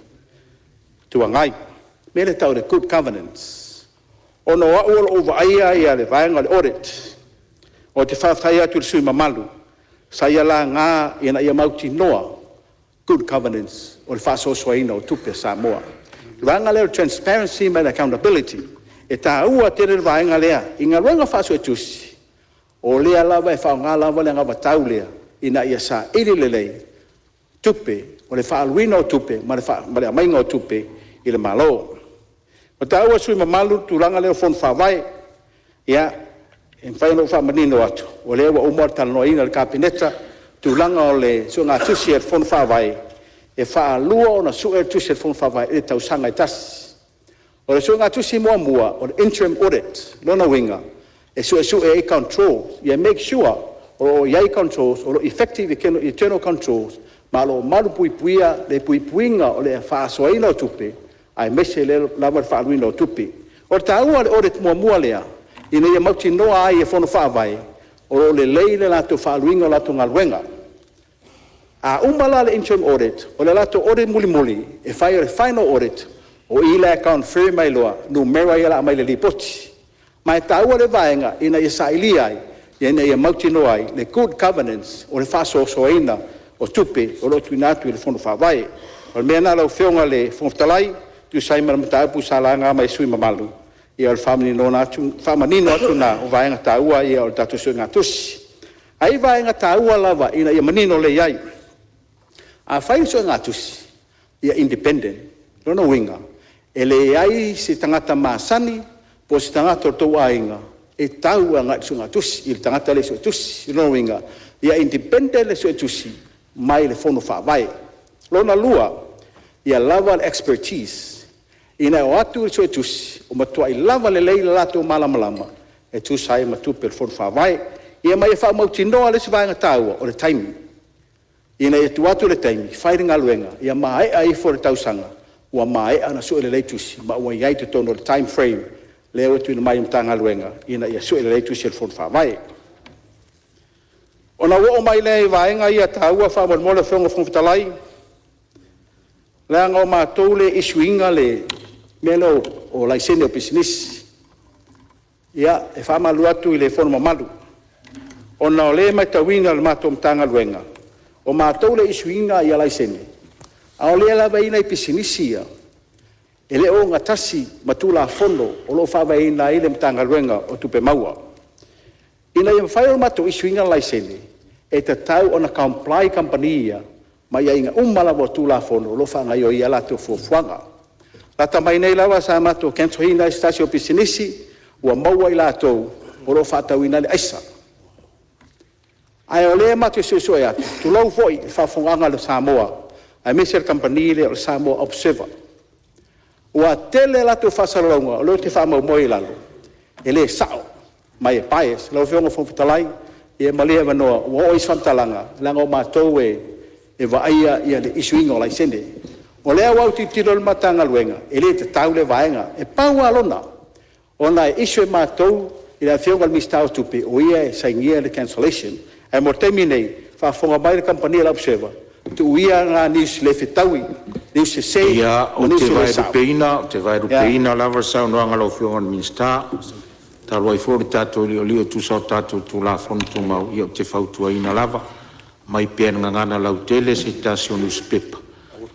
Itu Agai, le mea lea e tau o le good governance. Ona o au o lo o ou vaaia le vaega o le Audit, ou te faafetai atu i le sui usufono mamalu sa ia laga ina ia mautinoa good governance o le faasoasoaina o tupe a Samoa. O le vaega lea o le transparency ma le accountability, e taua tele le vaega lea i galuega faa-Suetusi, o lea lava e faaaoga lava le anavatau lea ina ia saili lelei tupe o le faaaluina o tupe ma le aumaiga o tupe i le Malo. Na taua e le sui usufono mamalu le tulaga lea o Fono Faavae. Ia, e mafai ona ou faamanino atu, o lea ua uma ona talanoaina e le Kapeneta tulaga o le suegatusi a le Fono Faavae, e faalua ona sue le tusi a le Fono Faavae i le tausaga e tasi. O le suegatusi muamua o le interim audit. O lona uiga e suesue ai controls ia make sure o lo o i ai controls, o lo o effective internal controls ma o lo o malupuipuia le puipuiga o le faasoaina o tupe aemaise lava le faaaluina o tupe. O le taua o le audit muamua lea, ina ia mautinoa ai e Fono Faavae o lo o lelei le latou faaaluina o latou galuega. A uma la le interim audit, o le latou audit mulimuli e fai o le final audit, o i la e confirm ai loa numera ia o le a aumai i le lipoti. Ma e taua lea vaega ina ia sailia ai ina ia mautinoa ai le good governance o le faasoasoaina o tupe o lo o tuuina atu i le Fono Faavae. O le mea lena lau Afioga i le Fofoga Fetalai e tusa ai ma le mataupu sa laga mai e sui usufono mamalu, ia o le faamanino atu lena o vaega taua ia o le tatou suegatusi. Ae i ai vaega taua lava ina ia manino lelei ai. A fai le suegatusi, ia independent. O lona uiga, e leai se tagata masani po o se tagata o le tou aiga e tau agai i le suegatusi i le tagata lea e suetusi. O lona uiga, ia independent le suetusi mai le Fono Faavae. Lona lua, ia lava le expertise, ina ia o atu le suetusi ua matuai lava lelei le latou malamalama e tusa ai ma tupe a le Fono Faavae. Ia ma ia faamautinoa le isi vaega taua, o le taimi, ina ia tuu atu le taimi fai le galuega ia maea ifo le tausaga ua maea ona sue lelei tusi ma ua i ai i totonu o le time frame lea ua tuuina mai e le Matagaluega ina ia sue lelei tusi a le Fono Faavae. Ona ou oo mai lea i vaega ia taua faamolemole lau Afioga i le Fofoga Fetalai, leaga o matou lea e issue ina le mea lea o laisene o pisinisi. Ia, e faamalulu atu i le Fono mamalu, ona o lea e matauina e le matou Matagaluega, o matou lea e issue ina laisene, a o lea lava e i ai nai pisinisi ia e le o ogatasi ma Tulafono o lo o faavaeina ai le Matagaluega o Tupe Maua. Ina ia mafai ona matou issue ina laisene, E tatau ona comply kamupani ia ma aiaiga uma lava o Tulafono o lo o faagaoioia ai a latou fuafuaga. Lata mai nei lava sa matou cancel ina ai se tasi o pisinisi ua maua i latou o lo o faatauina ai le aisa. Ae o lea matou te suesue atu, tulou foi le faafofogaaga a Samoa aemaise le kamupani lea o le Samoa Observer, ua tele a latou faasalalauga o lea ou te faamaumauina i lalo, e le sao ma e bias. Lau Afioga i le Fofoga Fetalai, ia malie avanoa ua oo i ai se faamatalaga, leaga o matou e vaaia le issue ina o laisene. O lea ua tilotilo le Matagaluega, e le tatau lea vaega. E pau lava lona, ona e issue e matou i le Afioga i le Minisita o Tupe o ia e sainia le cancellation. Ae mo le taimi nei, faafofoga mai le kamupani a le Observer, tuu ia na news le fetaui, news sese Ia, ma ou news te e le sao. Vaelupeina lava le saunoaga a lau Afioga i le Minisita, talu ai foi o le tatou li'oli'o e tusa o tatou Tulafono Tumau. Ia, ou te fautuaina lava, aumai pea i le gagana lautele se tasi o nusipepa,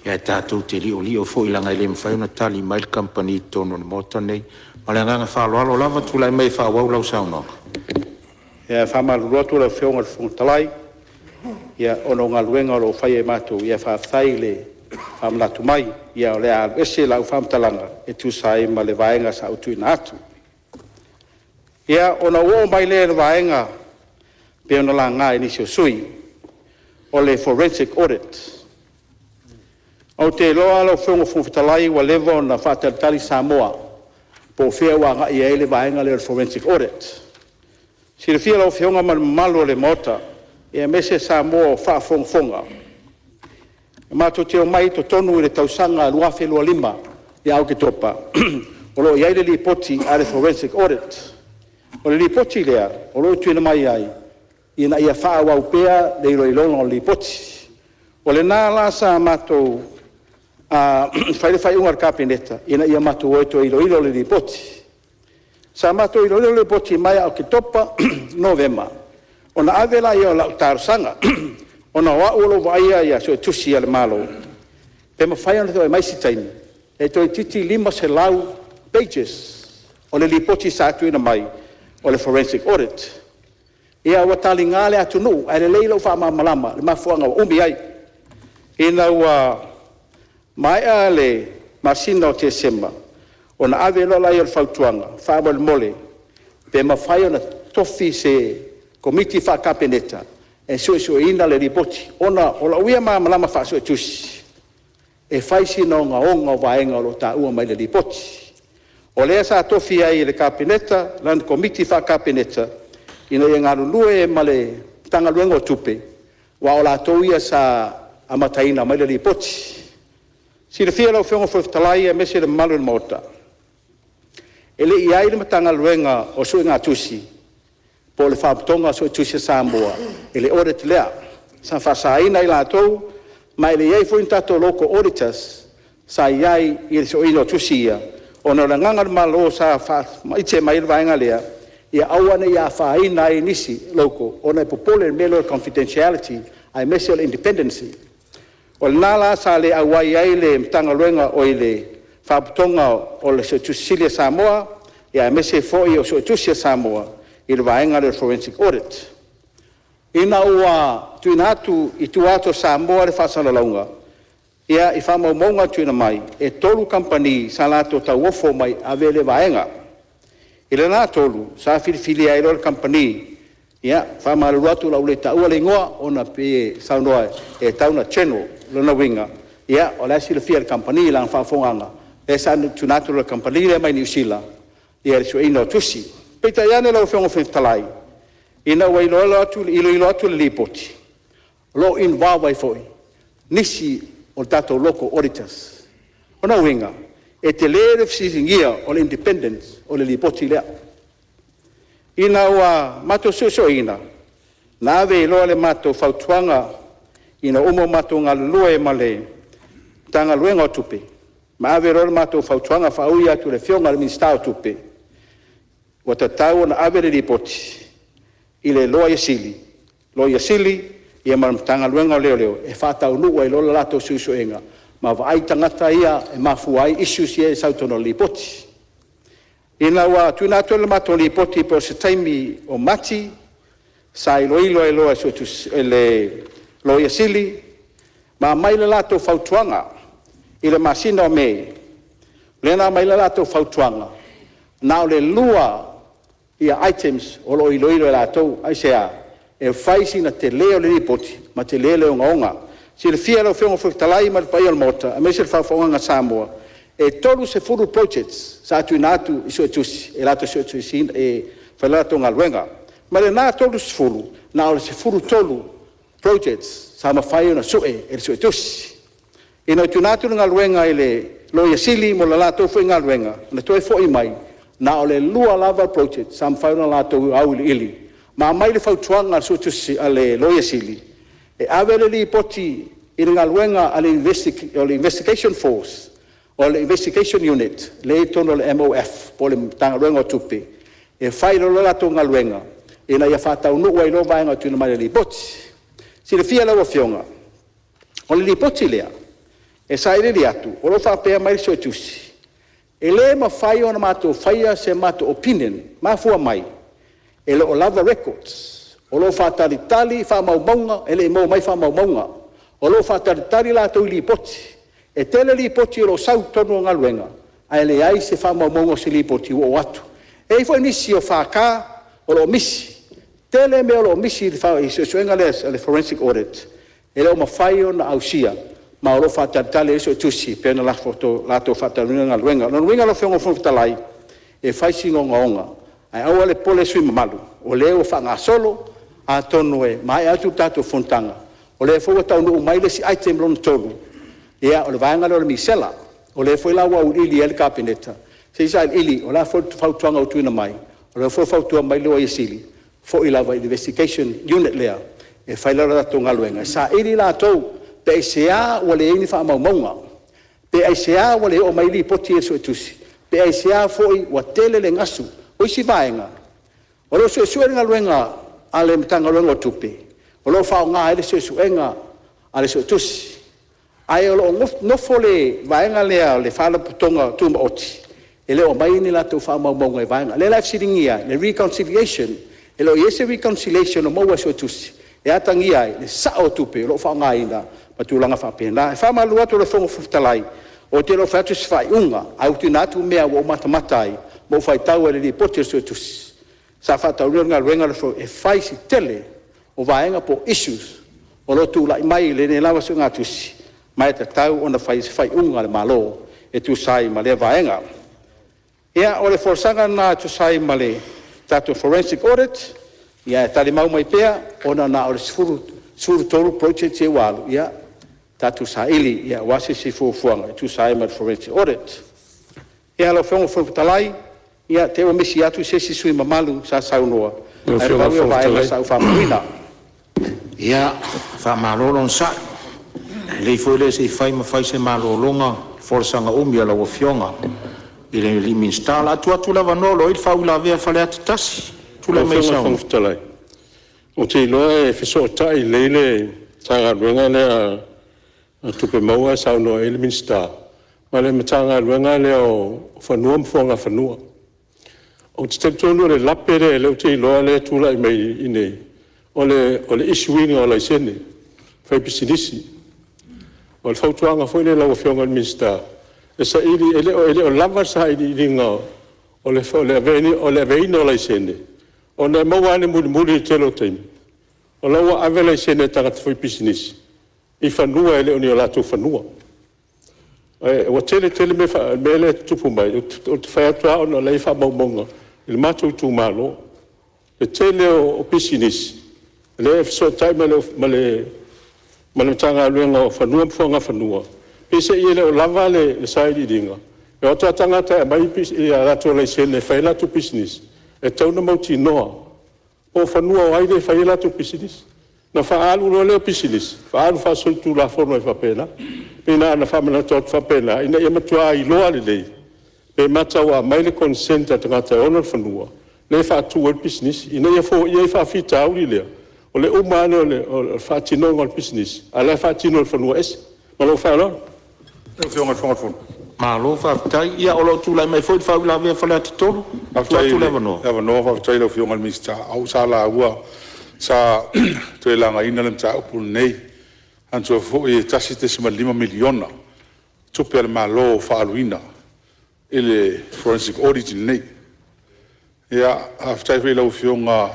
ae tatou te li'oli'o foi leaga e le mafai ona tali mai le kamupani i totonu o le Maota lenei. Ma le agaga faaaloalo lava. Tulai mai e faaauau lau saunoaga. Ia, e faamalulu atu lau Afioga i le Fofoga Fetalai, ona o galuega o lo o faia e matou, ae faafetai le faamanatu mai. Ia o le a alu ese lau faamatalaga e tusa ai ma le vaega sa ou tuuina atu. Ia, ona ou oo mai lea i le vaega pei ona laga e nisi o sui usufono o le forensic audit. Ou te iloa lau Afioga i le Fofoga Fetalai ua leva ona faatalitali Samoa po o fea ua agai i ai le vaega lea o le forensic audit. E silafia e lau Afioga ma le mamalu o le Maota aemaise Samoa o faafogafoga, matou te omai i totonu i le tausaga 2025 ia Oketopa, o lo o i ai le lipoti a le forensic audit. O le lipoti lea o lo o tuuina mai ai ina ia faaauau pea le iloiloga o le lipoti. O lena la sa matou fai ai le faaiuga a le Kapeneta ina ia matou o e toe iloilo le lipoti. Sa matou iloilo le lipoti mai ia Oketopa, Novema, ona ave lea o lau talosaga ona o au o lo o vaaia Suetusi a le Malo, pe mafai ona toe aumai se taimi e toeitiiti 500 pages o le lipoti sa tuuina mai o le forensic audit. Ia ua taliga le atunuu, ae lelei lou faamalamalama i le mafuaaga ua umi ai. Ina ua maea le masina o Tesema, ona ave loa lea o le fautuaga, faamolemole pe mafai ona tofi se Komiti Faa-Kapeneta e suesueina le lipoti, ona o lou ia malamalama faa-Suetusi, e fai sina ogaoga o vaega o lo o taua mai i le lipoti. O lea sa tofi ai e le Kapeneta lana Komiti Faa-Kapeneta ina ia galulue ai ma le Matagaluega o Tupe, aua o latou ia sa amataina mai le lipoti. E silafia e lau Afioga i le Fofoga Fetalai aemaise le mamalu o le Maota, e le i i ai le Matagaluega o Suegatusi po o le Faalapotopotoga o Suetusi a Samoa i le audit lea. Sa faasaina i latou ma e le i i ai foi ni tatou local auditors sa i ai i le sueina o tusi ia, ona o le agaga o le Malo sa faamaite mai ai le vaega lea, ia aua ne i afaina ai nisi local ona e popole i le mea lea o le confidentiality aemaise o le independence. O lena la sa le auai ai le Matagaluega oi le Faalapotopotoga o le Suetusi Sili a Samoa, aemaise foi o Suetusi a Samoa i le vaega lea o le forensic audit. Ina ua tuuina atu i tua atu o Samoa le faasalalauga i faamaumauga na tuuina mai, e 3 kamupani sa latou tauofo mai e ave lea vaega. I lena 3, sa filifilia ai loa le kamupani, ia e faamalulu atu o le a ou le taua le igoa ona e pei e saunoa e tatau ona general. O lona uiga, o la e silafia e le kamupani i lana faafofogaaga, lea sa tuuina atu e le kamupani lea mai Niu Sila le sueina o tusi. Peitai ane lau Afioga i le Fofoga Fetalai, ina ua iloilo atu le lipoti, o lo o involve ai foi nisi o tatou local auditors. O lona uiga, e tele le fesiligia o le independence o le lipoti lea. Ina ua matou suesueina, na ave ai loa le matou fautuaga ina ua uma ona matou galulue ma le Matagaluega o Tupe, ma ave loa le matou fautuaga faaui atu i le Afioga i le Minisita o Tupe, ua tatau ona ave le lipoti i le Loia Sili, Loia Sili ma le Matagaluega o Leoleo e faataunuu ai loa le latou suesuega ma vaai tagata ia e mafua ai issues ia e sau i totonu o le lipoti. Ina ua tuuina atu le matou lipoti po o se taimi o Mati Sa iloilo ai loa e le Loia Sili ma aumai le latou fautuaga i le masina o Me, lea na aumai ai le latou fautuaga, na o le lua items o lo o iloilo e latou. Aisea? E fai sina tele o le lipoti ma tele le ogaoga. Silafia e lau Afioga i le Fofoga Fetalai ma le paia o le Maota aemaise le faafofogaaga a Samoa, e 30 projects sa tuuina atu i Suetusi e latou te suetusiina e fai le latou galuega. Mai lena 30, na o le 13 projects sa mafai ona sue e le Suetusi. Ina ua tuuina atu le galuega i le Loia Sili mo le latou foi galuega, na toe foi mai na o le lua lava project sa mafai ona latou auiliili ma aumai le fautuaga a le Suetusi a le Loia Sili e ave le lipoti i le galuega a le Investigation Force o le Investigation Unit lea e i totonu o le MOF po o le Matagaluega o Tupe e fai loa le latou galuega ina ia faataunuu ai loa vaega e tuuina mai i le lipoti. Silafia e lau Afioga, o le lipoti lea e sailiili atu o lo o faapea mai le Suetusi, e le mafai ona matou faia se matou opinion, e mafua mai e le o lava records. O lo o faatalitali faamaumauga, e le i maua mai faamaumauga. O lo o faatalitali latou i lipoti. E tele lipoti o lo o sau i totonu o galuega ae leai se faamaumauga o se lipoti ua oo atu. E i ai foi nisi o FK o lo o misi. E tele mea o lo o misi i le suesuega lea a le forensic audit e le o mafai ona ausia ma o lo o faatalitali ai le Suetusi e pei ona latou faatalanoaina le galuega. O lona uiga lau Afioga i le Fofoga Fetalai, e fai sina ogaoga ae aua le popole sui usufono mamalu o lea ua faagasolo. Atonu e maea atu le tatou fonotaga o lea foi ua taunuu mai le isi item lona tolu, o le vaega lea o le misela. O lea foi la ua auiliili i ai le Kapeneta, se i sailiili o le a foi le fautuaga ua tuuina mai, o lea foi ua fautua mai le Loia Sili, foi lava i le Investigation Unit lea e fai le latou galuega, e saili latou pe aisea ua leai ai ni faamaumauga, pe aisea ua le oo mai ai lipoti ia i le Suetusi, pe aisea foi ua tele le gasu. O isi vaega, o lo o suesue le galuega a le Matagaluega o Tupe o lo o faaaoga ai le suesuega a le Suetusi, ae o lo o nofo le vaega lea o le Faalapotopotoga Tumaoti e le o aumaia ni latou faamaumauga i vaega. O lea la e fesiligia ai le reconciliation. E le o i ai se reconciliation o maua e le Suetusi e atagia ai le sao o tupe o lo o faaaogaina ma tulaga faapena. E faamalulu atu i lau Afioga i le Fofoga Fetalai, ou te le o fai atu se faaiuga, ae ua tuuina atu mea ua ou matamata ai ma ou faitau ai i le lipoti a le Suetusi sa faataunuuina le galuega e fai si tele o vaega po o issues o lo o tulai mai i lenei lava suegatusi, ma e tatau ona fai ai se faaiuga a le Malo e tusa ai ma lea vaega. Ia, o le folasaga lena e tusa ai ma le tatou forensic audit, ae talimau mai pea ona na o le 13 projects ia ua alu, ia tatou saili aua se isi fuafuaga e tusa ai ma le forensic audit. Ia lau Afioga i le Fofoga Fetalai, ia te i ua misi atu se isi sui usufono mamalu sa saunoa, ae Lau Afioga i pau le ia o Fofoga vaega Fetalai… sa ou faamauina. Ia, faamalo le onosai, e lelei foi lea se i fai ma fai se malologa i folasaga umi a lau Afioga i le Minisita. O le a tuu atu le avanoa o lo o i ai le faauilavea a Faleata 1. Lau Tulai mai e Afioga i le saunoa. Fofoga Fetalai, ou te iloa e fesootai lelei le Matagaluega lea o Tupe Maua lea e saunoa i ai le Minisita ma le Matagaluega lea o Fanua ma Fuagafanua. Ou te talitonu o le lape lea ou te iloa lea e tulai mai i inei, o le issue ina o laisene faipisinisi. O le fautuaga foi lea i lau Afioga i le Minisita e saili, e le o lava le sailiiliga o le aveina o laisene, ona e maua lava le mulimuli i le tele o taimi, o la e ua ave laisene a tagata faipisinisi i fanua e le o ni o latou fanua. Ua tele tele mea lea e tutupu mai, ou te fai atu lava ona o la e i ai faamaumauga i le matou itumalo. E tele o pisinisi lea e fesootai ma le Matagaluega o Fanua ma Fuagafanua, peiseai e le o lava le sailiiliga. E o atu lava tagata e aumai a latou laisene e fai ai latou pisinisi, e tatau ona mautinoa po o fanua o ai lea e fai ai latou pisinisi. Ona faaalu loa lea o pisinisi, faaalu faasolitulafono ai faapena. Pei na ona faamanatu atu faapena, ina ia matua iloa lelei pe mata ua aumai le consent a le tagata e ona le fanua lea e faatu ai le pisinisi, ina ia foia ai le faafitauli lea, o le uma ane o le faatinoga o le pisinisi, a o la e faatino i le fanua ese. Ma lou faaaloalo. Malo faafetai. Ia o lo o tulai mai foi le faauilavea a Faleata 3. Tuu Faafetai atu i le le avanoa. avanoa, faafetai i lau Afioga i le Minisita. O au sa lauga Sa toe lagaina le mataupu lenei. Manatua foi e $1.5 miliona tupe a le Malo faaaluina i le forensic audit lenei. Ia, faafetai foi i lau Afioga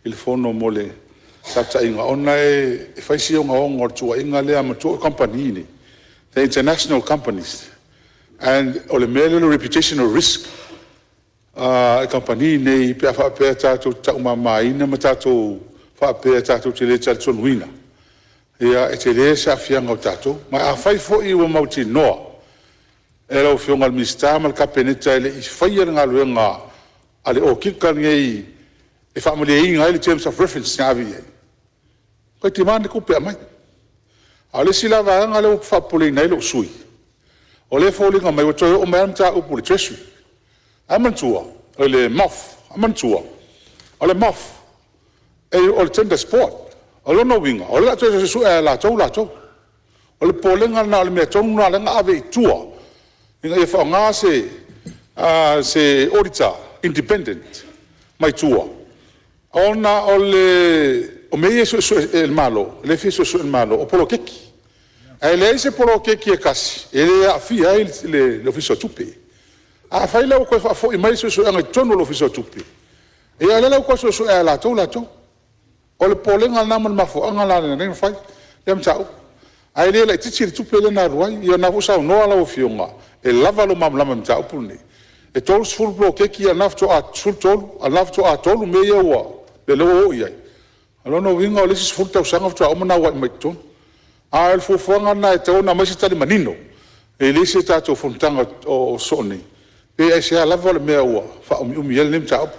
i le Fono mo le taitaiga, ona e fai si ogaoga o le tuuaiga lea. Manatua o kamupani nei, they are international companies and o le mea lea o le reputational risk a kamupani nei pe a faapea tatou te taumamaina ma tatou faapea tatou te le talitonuina, ia e tele se aafiaga o tatou. Ma afai foi ua mautinoa e lau Afioga i le Minisita ma le Kapeneta e le i faia le galuega a le okika lenei e faamalieina ai le terms of reference na ave i ai, toe demand le tupe e aumai. A o le isi la vaega lea ou te faapopoleina ai lou sui usufono, o lea e foliga mai ua toe oo mai lava le mataupu i le Treasury. Ae manatua, o le MOF. Ae manatua, o le MOF o le Tenders Board. O lona uiga, o lea o le a toe suesue lava e latou latou. O le popolega lena o le mea tonu lena o lea na ave i tua ina ia faaaoga se auditor independent mai tua, ona o mea ia e suesue e le Malo, lea e fia suesue e le Malo, o poloketi. Ae leai se poloketi e tasi e le aafia ai le Ofisa o Tupe. Afai la ua toe faafoi mai le suesuega i totonu o le Ofisa o Tupe, ia o lea la ua toe suesue lava e latou latou. O le popolega lena ma le mafuaaga lena na ala ai ona fai lea mataupu. Ae le laitiiti le tupe lea na alu ai. Ia o lena foi ua saunoa lau Afioga e lava lou malamalama i le mataupu lenei, e 30 poloketi a o lena faatoa 13, a o lena faatoa 3 mea ia ua… lea ua oo i ai. O lona uiga o le isi 10 tausaga faatoa uma ona auai mai i totonu. A o le fuafuaga lena e tatau ona aumai se tali manino e le isi a tatou fonotaga o sosoo nei, pe aisea lava le mea ua faaumiumi ai lenei mataupu.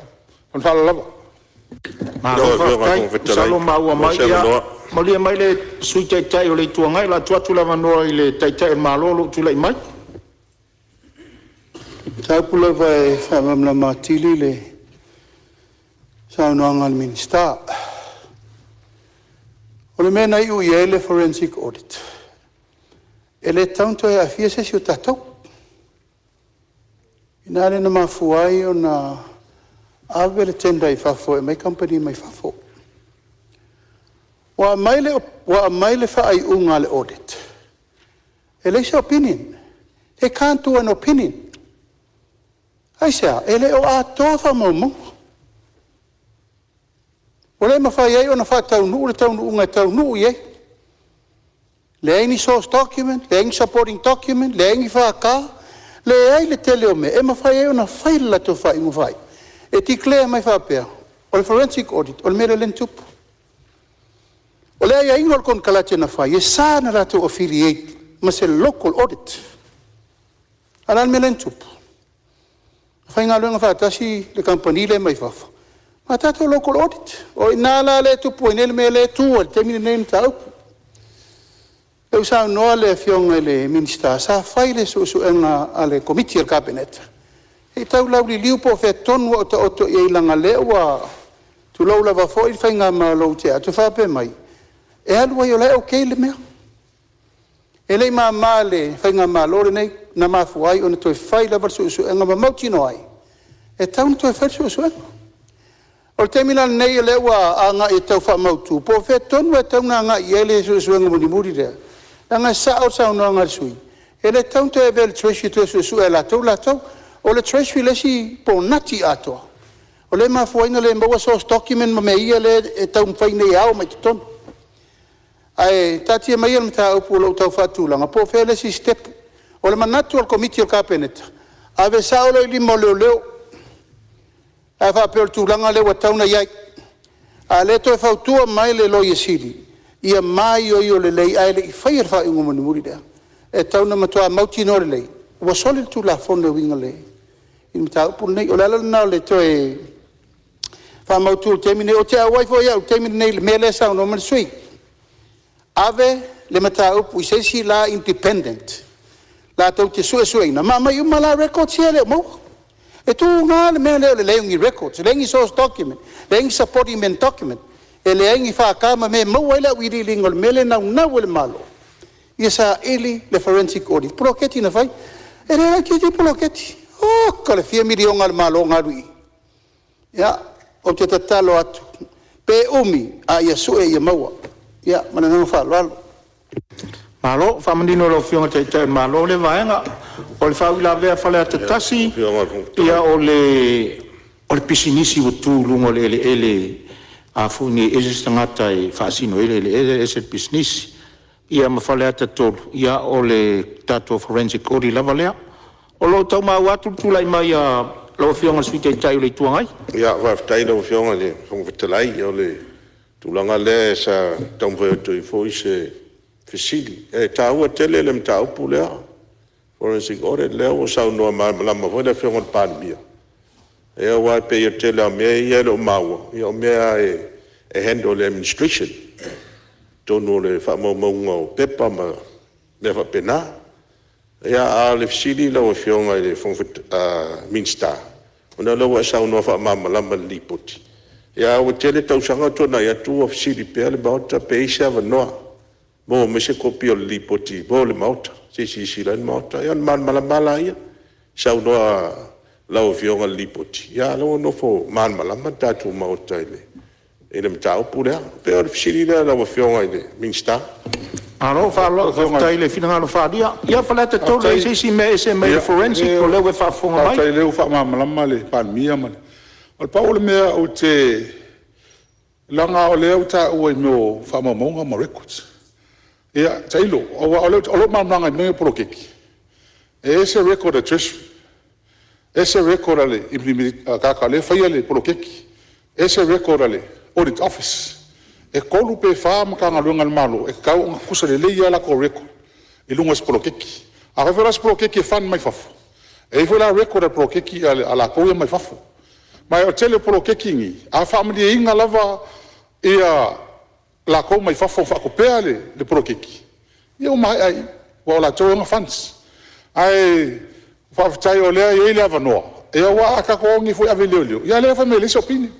Ma le faaaloalo lava. Malo faafetai. Masalo ua maua mai. Ia malie mai le Sui Taitai o le Itu Agai, o le a tuu atu le avanoa i le Taitai o le Malo o lo o tulai mai. O le mataupu lava e faamalamalama atili le saunoaga a le Minisita. O le mea na iu i ai le forensic audit, e le tatau ona toe aafia se isi o tatou. O i ina lea na mafua ai ona ave le tender i fafo e aumai kamupani mai fafo. Ua aumai le faaiuga a le audit, e leai se opinion, they can't do an opinion. Aisea? E le o atoa faamaumauga. Ua le mafai ai ona faataunuu le taunuuga e taunuu i ai. Leai ni source document, leai ni supporting document, leai ni FK, leai le tele o mea e mafai ai ona fai le latou faaiuga faaiu e declare mai faapea, o le forensic audit o le mea lea na tupu. O le aiaiga o le konekarate na fai, e sa ona latou affiliate ma se local audit. A o le a le mea lea na tupu? Na faigaluega faatasi le kamupani lea mai fafo ma tatou local audit. O i ina la lea e tupu ai nei le mea lea e tu ai i le taimi lenei le mataupu. O lea ua saunoa le Afioga i le Minisita, sa fai le suesuega a le Komiti a le Kapeneta se i tau lauliliu po o fea tonu lava o taoto i ai leaga o lea ua, tulou lava foi le faigamalo ua tea atu faapea mai, e alu ai o la e okay le mea. E le i mama i le faigamalo lenei na mafua ai ona toe fai lava le suesuega ma mautinoa ai e tatau ona toe fai le suesuega. O le taimi la lenei o lea ua agai e tau faamautu po o fea tonu lava e tatau ona agai i ai le suesuega mulimuli lea, leaga e sao le saunoaga a le sui usufono, e le tatau ona toe avea i le Treasury e toe suesue e latou latou. O le Treasury le isi ponati atoa o lea e mafua ai ona le maua source document ma mea ia lea e taumafai nei e ao mai totonu. Ae taatia maia le mataupu o lo o tau faatulaga po o fea le isi sitepu. O le manatu o le Komiti o le Kapeneta, ave sao loa i lima o leoleo, pe a faapea o le tulaga lea ua tatau ona i ai. A o lea e toe fautua mai le Loia Sili, ia maioio lelei ae le i faia le faaiuga mulimuli lea. E tatau ona matua mautinoa lelei ua soli le Tulafono e uiga i le mataupu lenei. O le ala lena o le toe faamautu i le taimi lenei. Ou te auai foi au i le taimi lenei i le mea lea e saunoa mai ai le sui usufono, ave le mataupu i se isi la independent latou te suesueina ma aumai uma la records ia e le o maua. E tuga le mea lea o le leai o ni records, leai ni source document, leai ni supporting document, e leai ni FK ma mea e maua ai le auiliiliga o le mea lea e naunau ai le Malo ia saili le forensic audit i poloketi na fai. E le laitiiti poloketi, oka le fia miliona a le Malo na alu i i. Ia, ou te tatalo atu, Pe umi a ia sue ia maua. Ia ma le agaga faaaloalo. Malo faamanino e lau Afioga i le Taitai o le Malo lea vaega. O le faauilavea a Faleata 1, ia o le pisinisi ua tu i luga o le eleele a foi nei e ese se tagata e faasino ai le eleele ese le pisinisi. Ia ma Faleata 3, ia o le tatou forensic audit lava lea. O lo o tau maua atu le tulai mai o lau Afioga i le Sui Taitai o le Itu Agai. Faafetai i lau Afioga i le Fofoga Fetalai. O le tulaga lea sa taumafai atu ai foi se fesili. E taua tele le mataupu lea, forensic audit lea ua saunoa malamalama foi le Afioga i le Palemia, aua e pei o le tele lava o mea ia e le o maua, o mea lava e handle e le administration i totonu o faamaumauga o pepa ma mea faapena. A o le fesili lau Afioga i le Minisita, ona o lea ua e saunoa faamalamalama i le Lipoti, ae ua tele tausaga o tuanai atu o fesili pea le Maota pe i ai se avanoa e maua mai se kopi o le Lipoti mo le Maota, se i silasila ai le Maota, ia ona malamalama lava lea. Saunoa lau Afioga i le Lipoti, a o lea ua nofo malamalama le tatou Maota i le mataupu lea. E pei o le fesili lea i lau Afioga i le Minisita. Malo faafetai i le finagalo faaalia. Ia Faleata 3, e i ai se isi mea e ese mai le forensic o lea ua e faafofoga mai? Faafetai o lea ua faamalamalama le Palemia ma le… Na pau o le mea ou te… leaga o lea ua taua i mea o faamaumauga ma records. Ia tailo, aua o lou malamalamaga i mea nei o poloketi, e ese record a le Treasury, ese record a le tagata o lea e faia le poloketi, ese record a le Audit Office. E 3 pe 4 Matagaluega a le Malo e tatau ona tutusa lelei lava latou record i luga o se poloketi. Afai foi la o se poloketi e fund mai fafo, e i ai foi la record a le poloketi a latou ia mai fafo. Ma o le tele o poloketi nei, a faamalieina lava latou mai fafo o faatupea le poloketi, ia ua maea ai i i, aua o latou e ona funds. Ae faafetai o lea e i ai le avanoa, aua a tatou o nei foi e ave i leoleo, ia a o lea e fai mai e leai se opinion.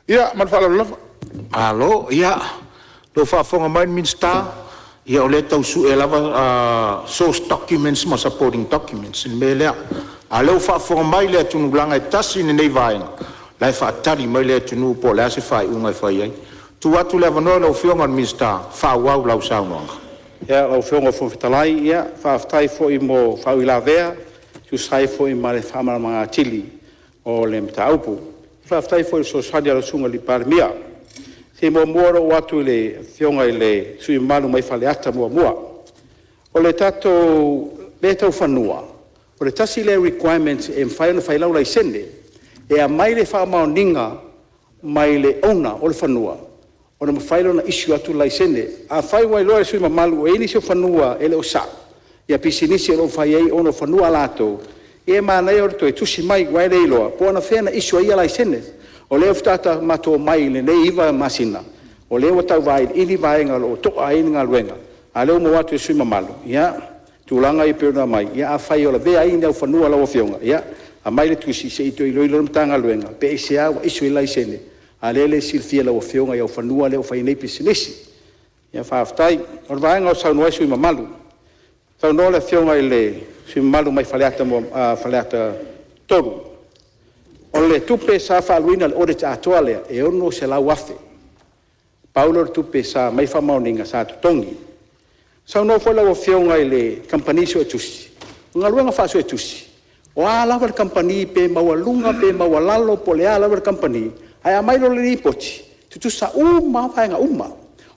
Ia ma le faaaloalo lava. Malo. Ia, o lo o faafofoga mai le Minisita, ia o lea e tau sue lava source documents ma supporting documents i le mea lea. A o lea ua faafofoga mai le atunuu, leaga e tasi lenei vaega o la e faafofoga mai le atunuu po o le a se faaiuga e fai ai. Tuu atu le avanoa i lau Afioga i le Minisita e faaauau lau saunoaga. Ia, lau Afioga i le Fofoga Fetalai, faafetai foi mo faauilavea e tusa ai foi ma le faamalamalamaina atili o le mataupu. Faafetai foi i le fesoasoani a lau Susuga i le Palemia. Se i muamua ona ou oo atu i le Afioga i le sui usufono mamalu mai Faleata 1. O le tatou mea tau fanua, o le tasi lea requirement e mafai ona fai ai lau laisene, e aumai le faamaoniga mai le owner o le fanua ona mafai lea ona issue atu le laisene. Afai ua iloa e le sui usufono mamalu ua i ai nisi o fanua e le o sao pisinisi o lo o fai ai ona o fanua a latou, ia e manaia le toe tusi mai aua e le iloa po o anafea na issue ai laisene. O lea faatoa matou omai i lenei 9 masina o lea ua tau vailiili vaega o lo o to'a ai le galuega, a o lea ua maua atu e le sui usufono mamalu tulaga ia pei ona aumai. Ia afai o lavea ai ni fanua o lau afioga, ia aumai le tusi se i toe iloilo ai le Matagaluega pe aisea ua issue ai laisene a o lea e le silafia e lau afioga i au fanua lea ua fai ai nei pisinisi. Ia faafetai. O le vaega o saunoa ai sui usufono mamalu, saunoa le Afioga i le sui usufono mamalu mai Faleata 3, o le tupe sa faaaluina i le audit atoa lea e $600,000. Pau lea o le tupe sa aumai faamaoniga sa totogi. Saunoa foi lau Afioga i le kamupani suetusi, o galuega faa-suetusi, o a lava le kamupani pe maualuga pe maualalo po o le a lava le kamupani, ae aumai loa le lipoti, e tutusa uma lava vaega uma.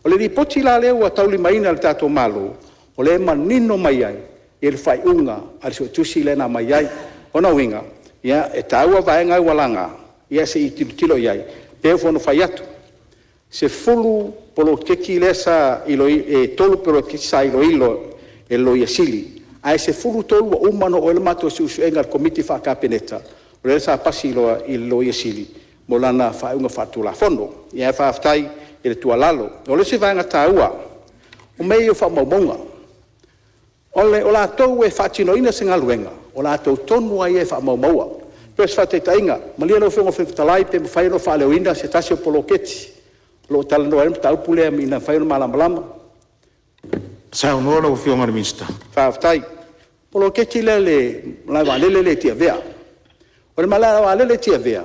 O le lipoti la lea ua taulimaina e le tatou Malo, o lea e manino mai ai le faaiuga a le suetusi lea na aumai ai. O lona uiga, e taua vaega ia ua laga, ia se i tilotilo i ai. E pei foi ona fai atu, 10 poloketi lea sa iloilo, e 3 poloketi sa iloilo e le Loia Sili, ae 13 ua uma ona oo i ai le matou suesuega a le Komiti faa-Kapeneta, o lea sa pasi loa i le Loia Sili mo lana faaiuga faale-Tulafono. Ae faafetai i le tuualalo. O le isi vaega taua, o mea ia o faamaumauga. O latou e faatinoina se galuega, o latou tonu lava ia e faamaumauina. Mo se faataitaiga, malie lau Afioga i le Fofoga Fetalai pe mafai ona ou faaleoina se tasi o poloketi o lo o talanoa ai le mataupu lea ina ia mafai ona malamalama. Saunoa lau Afioga i le Minisita. Faafetai. O le poloketi lea i le malae vaalele lea i Tiavea. O le malae vaalele i Tiavea,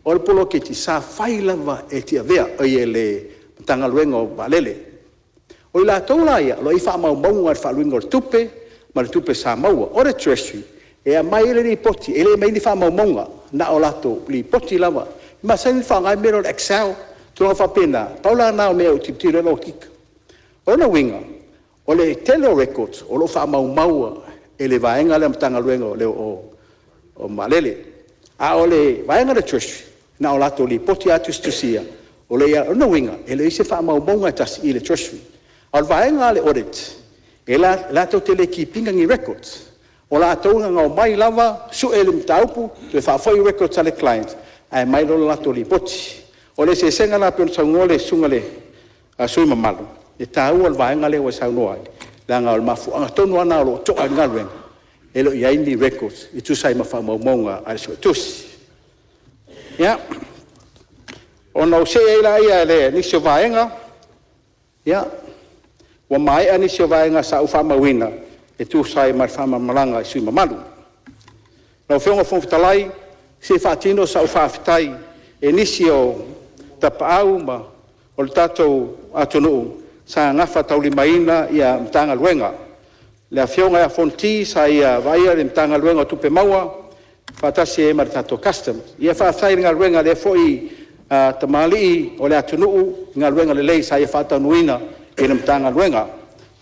O le poloketi sa fai lava e Tiavea, oi le Matagaluega o Vaalele. O i latou la ia o lo o i ai faamaumauga i le faaaluina o le tupe ma le tupe sa maua. O le Treasury, e aumai le lipoti, e le aumaia ni faamaumauga, na o latou lipoti lava. E masani ona faaaoga le mea lea o le excel ma tulaga faapena. Pau la na o mea e tilotilo i ai le okika. O lona uiga, o le tele o records o lo o faamaumau e le vaega lea a le Matagaluega o Vaalele. A o le vaega lea a le Treasury, na o latou lipoti lava tusitusi ia o lona uiga e leai se faamaumauga e tasi i le Treasury. A o le vaega a le Audit latou te le keep ina ni records, o latou na ona omai lava sue le mataupu toe faafoi records a le client ae aumai loa le latou lipoti. O le eseesega lena pei ona saunoa le susuga i le sui usufono mamalu, i le taua o le vaega lea ua e saunoa ai, leaga o le mafuaaga tonu lava lena o lo o to'a ai le galuega, e le o i ai ni records e tusa ai ma faamaumauga a le Suetusi. Ia, ona ou see ai lea i nisi o vaega. Ia, ua maea nisi o vaega sa ou faamauina e tusa ai ma le faamalamalamaga i sui usufono mamalu. Lau Afioga i le Fofoga Fetalai, se i faatino sau faafetai i nisi o tapaau o le tatou atunuu sa gafataulimaina Matagaluega. Le Afioga ia Fonoti sa ia vaaia le Matagaluega o Tupe Maua faatasi ai ma le tatou Customs. Ia faafetai i le galuega a lea foi tamalii o le atunuu i galuega lelei sa ia faataunuuina i le Matagaluega.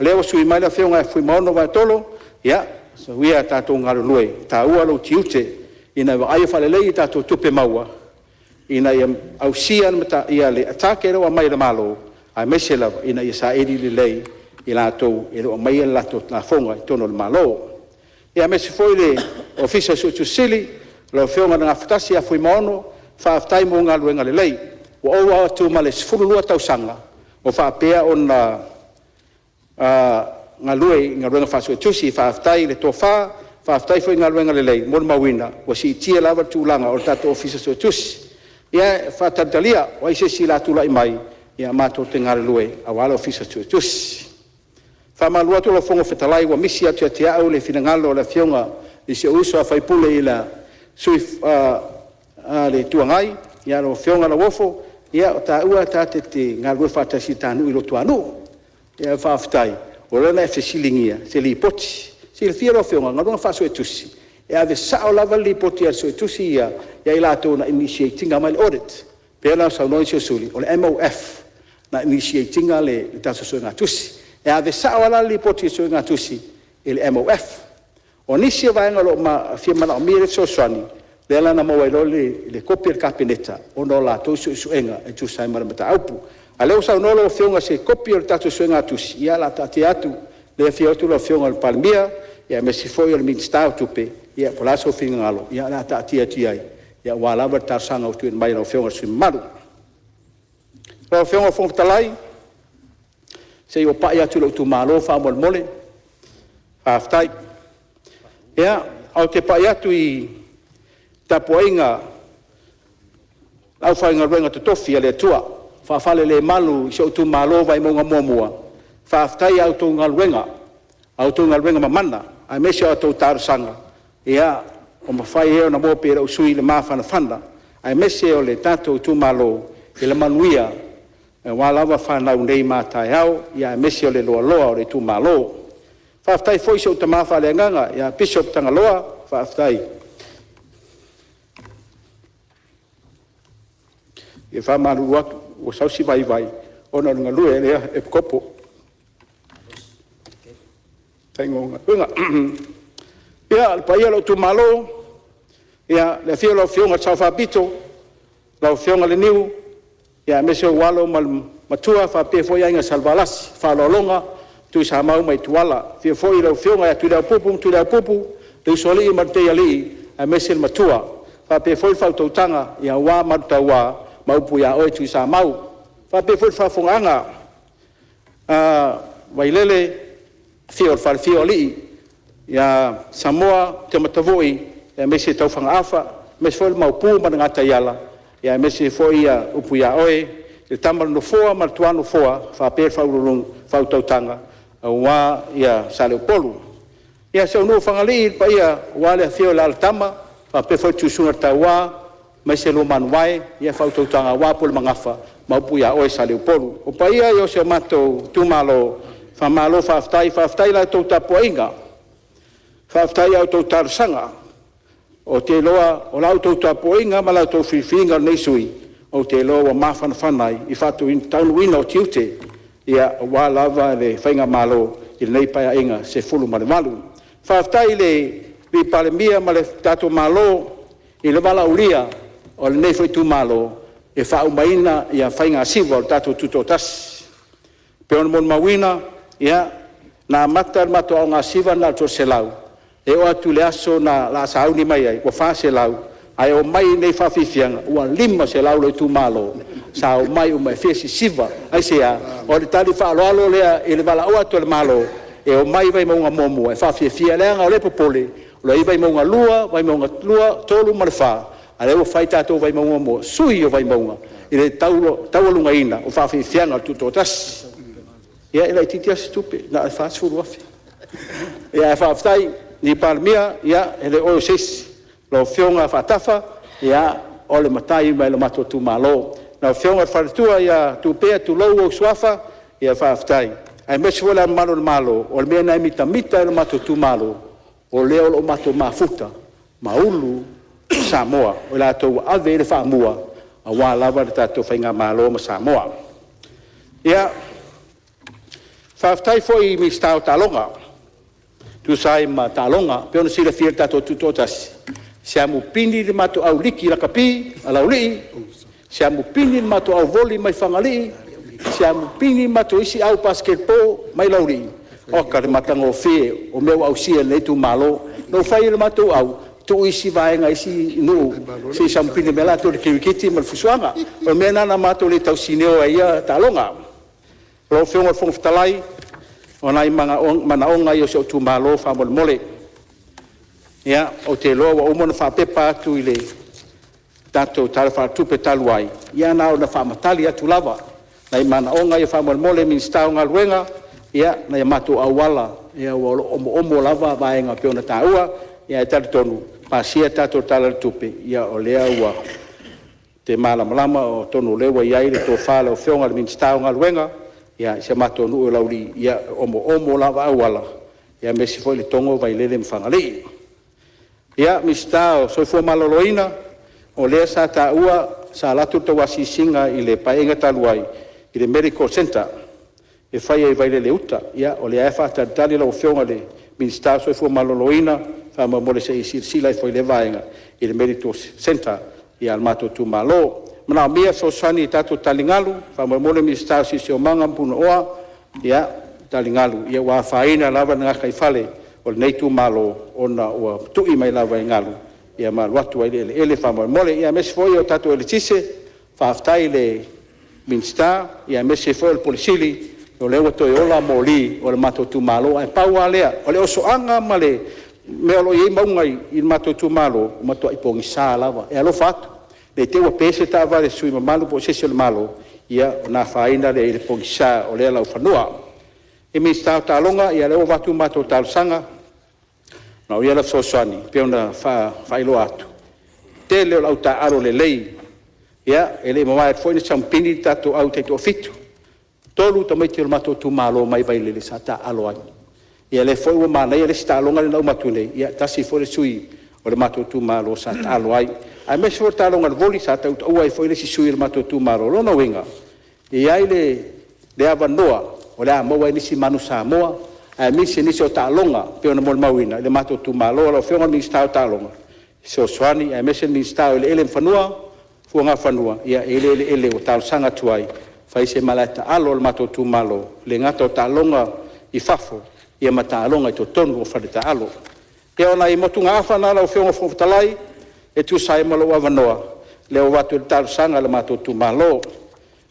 O lea ua sui mai le Afioga ia Fuimaono Vaetolo, ia sau ia tatou galulue, e taua lou tiute ina ia vaaia faalelei a tatou tupe maua ina ia ausia le target lea ua aumai e le Malo, aemaise lava ina ia saili lelei e latou o lo o aumaia le latou lafoga i totonu o le Malo. Ia aemaise foi le Ofisa o le Suetusi Sili lau Afioga i le Gafatasi ia Fuimaono, faafetai mo galuega lelei. Ua ova atu ma le 12 tausaga o faapea ona galue i galuega faa-Suetusi. Faafetai le tofa, faafetai foi galuega lelei, molimauina ua siitia lava le tulaga o le tatou Ofisa Suetusi. Ia e faatalitalia, o ai se isi o le a tulai mai, ia matou te galulue aua le Ofisa Suetusi. E faamalulu atu lau Afioga i le Fofoga Fetalai ua misi atu ia te au le finagalo o le Afioga i si ou uso a sui usufono le sui o le Itu Agai, lau Afioga Lauofo, ia o taua ta te galulue faatasi i le ta nuu i Luatuanuu. Ae faafetai o lea na e fesiligia se lipoti. E silafia lau Afioga, o galuega faa-Suetusi, e ave sao lava le lipoti a le Suetusi ia ia i latou na initiate ina mai le audit. Pei ona saunoa nisi o sui usufono, o le MOF na initiate ina le tatou suegatusi. E ave sao lava la le lipoti a le suegatusi i le MOF. O nisi o vaega o lo o fia manaomia le fesoasoani, lea la na maua ai loa le kopi a le Kapeneta ona o latou suesuega e tusa ai ma le mataupu. A o lea ua saunoa lau Afioga i se kopi o le tatou suegatusi, ia o le a taatia atu, o lea e afio atu le Afioga i le Palemia aemaise foi o le Minisita o Tupe, ia po o le a sou finagalo, ia o le a taatia atu i ai aua lava le talosaga ua tuuina mai e lau Afioga i le sui usufono mamalu. Lau Afioga i le Fofoga Fetalai, se i ou pai atu i lou itumalo faamolemole. Faafetai. Ia, ou te pai atu i le tapuaiga a le aufaigaluega totofi a le Atua ua faafalelemalu i si ou itumalo o Vaimauga 1, faafetai i a outou galuega, a outou galuega mamana aemaise o a outou talosaga ua mafai ai ona maua pea e lou sui usufono le mafanafana aemaise o le tatou itumalo i le manuia aua lava fanau nei ma a taeao, aemaise o le loaloa o le itumalo. Faafetai foi i si ou tama faaleagaga ia Pishop Tagaloa, faafetai. E faamalulu atu ua sau se vaivai ona o le galue a le Epikopo i le faiga o galuega. Ia, le paia o lou itumalo, le afio o lau Afioga i le Sao Faapito, lau Afioga Leniu aemaise ou alo ma le matua faapea foi aiga Salevalasi, Faaaloaloga, Tuisamau ma Ituala. Afio foi lau Afioga ia Tuliaupupu ma Tuliaupupu, le Usoalii ma le Teialii aemaise le matua, faapea foi le faautautaga aua Malutaua ma upu ia oe Tuisamau. E faapea foi le faafofogaaga a Vailele, afio le falefia o alii ia Samoa Tematavui aemaise Taufagaafa aemaise foi le Maopu ma le Gataiala, aemaise foi upu ia oe le Tama a le Nofoa ma le Tuanofoa faapea le faautautaga aua Saleupolu. Ia, si ou nuu o Fagalii i le paia aua le afio o Alalatama faapea foi le Tuisugaletaua aemaise lua manumae, ia faautautaga aua pule ma gafa ma upu ia oe Saleupolu. O paia ia o si o matou itumalo, faamalo faafetai, faafetai i la outou tapuaiga, faafetai i a outou talosaga. Ou te iloa o la outou tapuaiga ma la outou filifiliga o lenei sui usufono, ou te iloa ua mafanafana ai le faataunuuina o tiute aua lava le faigamalo i lenei Paeaiga 18. Faafetai i le Palemia ma le tatou Malo i le valaaulia o lenei foi itumalo e faaumaina faiga siva o le tatou Tutoatasi. E pei ona molimauina, na amata le matou aoga siva na o le toaselau, e oo atu i le aso na sauni mai ai ua 400, ae omai i inei i faafiafiaga ua 500 lou itumalo sa omai uma e fia sisiva. Aisea? O le tali faaaloalo lea i le valaau atu a le Malo e omai i Vaimauga 1 e faafiafia, leaga o lea e popole o lo o i ai Vaimauga 2, Vaimauga 3 ma le 4, a o lea ua fai tatou Vaimauga 1, sui o Vaimauga i le taualugaina o faafiafiaga o le Tutoatasi. Ia e laitiiti lava se tupe na o le $40,000. Ae faafetai i le Palemia, ia e le o oe o se isi, lau Afioga Faatafa, o le matai mai le matou itumalo. Lau Afioga i le faletua ia Tupea tulou ou suafa, ia faafetai, aemaise foi Le Ao Mamalu o le Malo, o le mea lena e mitamita ai lo matou itumalo, o lea o lo o matou mafuta ma ulu o Samoa, o i latou ua ave i ai le faamua aua lava le tatou faigamalo ma Samoa. Ia, faafetai foi i le Minisita o Taaloga e tusa ai ma taaloga. E pei ona silafia e le tatou Tutoatasi, se amupini le matou au liki lakapi a Laulii, se amupini le matou au voli mai Fagalii, se amupini le matou isi au basketball mai Laulii. Oka le matagofie o mea ua ausia e lenei itumalo. Na ou fai i le matou au, tuu isi vaega i isi nuu se i siamupini mai ai latou i le kirikiti ma le fusuaga. O le mea lena na matou le tausinio ai i ia taaloga. Lau Afioga i le Fofoga Fetalai, o nai manaoga ia o si ou itumalo faamolemole. Ia, ou te iloa ua uma ona faapepa atu i le tatou Tala Faaletupe talu ai, ia na ona faamatali atu lava nai manaoga ia faamolemole. Minisita o Galuega, ia, nai o matou auala o lo o omoomo lava vaega e pei ona taua, ae talitonu pasia le tatou Tala o le Tupe, ia o lea ou te malamalama atonu o lea ua i ai le tofa a lau Afioga i le Minisita o Galuega i si o matou nuu o Laulii, e omoomo lava auala, aemaise foi Letogo, Vailele ma Fagalii. Ia, Minisita o le Soifua Maloloina, o lea sa taua sa alu atu le tou asiasiga i le Paeaiga talu ai i le Medical Center e faia i Vailele Uta. Ia o lea lava e faatalitali lau Afioga i le Minisita o le Soifua Maloloina, faamolemole se i silasila ifo i lea vaega i le Medical Center a le matou itumalo. E manaomia le fesoasoani i tatou taligalu, faamolemole le Minisita o le Siosiomaga ma Punaoa, ia, taligalu ua afaina lava le gataifale o lenei itumalo ona ua tui mai lava e galu ma alu atu ai i le eleele faamolemole. Ia aemaise foi o le tatou eletise, faafetai i le Minisita aemaise foi o le Ofisa Sili o lea ua toe ola moli o le matou itumalo. Ae pau lava lea, o le osoaga ma le mea o lo o i ai mauga i le matou itumalo, ua matuai pogisa lava. E alofa atu ne i te i ua pe se taavale a se sui usufono mamalu po o se isi o le Malo ona afaina lea i le pogisa o lea laufanua. Le Minisita o Taaloga, ia o lea ua avatu le matou talosaga, e manaomia lau fesoasoani e pei ona faailoa atu, tele o le au taaalo lelei. Ia, e le i mavae atu foi na siamupini le tatou au taitoafitu, e 3 tamaiti o le matou itumalo mai Vailele sa taaalo ai. Ia o lea foi ua manaia le isi taaloga lea na uma atu nei, ia e tasi foi le sui o le matou itumalo sa taalo ai. Aemaise foi le taaloga o le voli sa tautaua ai foi le isi sui o le matou itumalo. O lona uiga, e i ai le avanoa o le a maua ai nisi manu Samoa aemaise nisi o taaloga e pei ona molimauina i le matou itumalo. Lau Afioga i le Minisita o Taaloga, fesoasoani aemaise le Minisita o Eleele ma Fuagafanua, ia e i ai le eleele ua talosaga atu ai e fai se malae taalo a le matou itumalo, e le gata o taaloga i fafo ae o taaloga i totonu o fale taaalo. Ia o nai motugaafa na lau Afioga i le Fofoga Fetalai e tusa ai ma lou avanoa lea ua avatu ai le talosaga a le matou itumalo.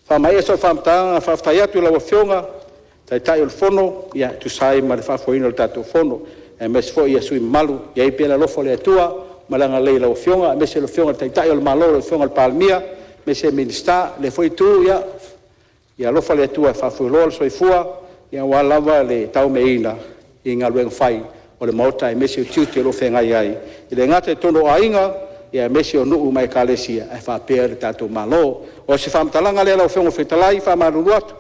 Faamaea sau faamatalaga, faafetai atu i lau Afioga i le Taitai o le Fono e tusa ai ma le faafoeina o le tatou Fono, aemaise foi sui usufono mamalu. Ia i ai pea le alofa o le Atua ma le agalelei i lau Afioga, aemaise le Afioga i le Taitai o le Malo lau Afioga i le Palemia, aemaise Minisita. Lea foi Itu, ia alofa le Atua e faafualoa le soifua aua lava le tauameina i galuega fai a le Maota aemaise o tiute o lo o feagai ai, e le gata i totonu o aiga, aemaise o nuu ma Ekalesia ae faapea le tatou Malo. O se faamatalaga lea lau Afioga i le Fofoga Fetalai, e faamalulu atu,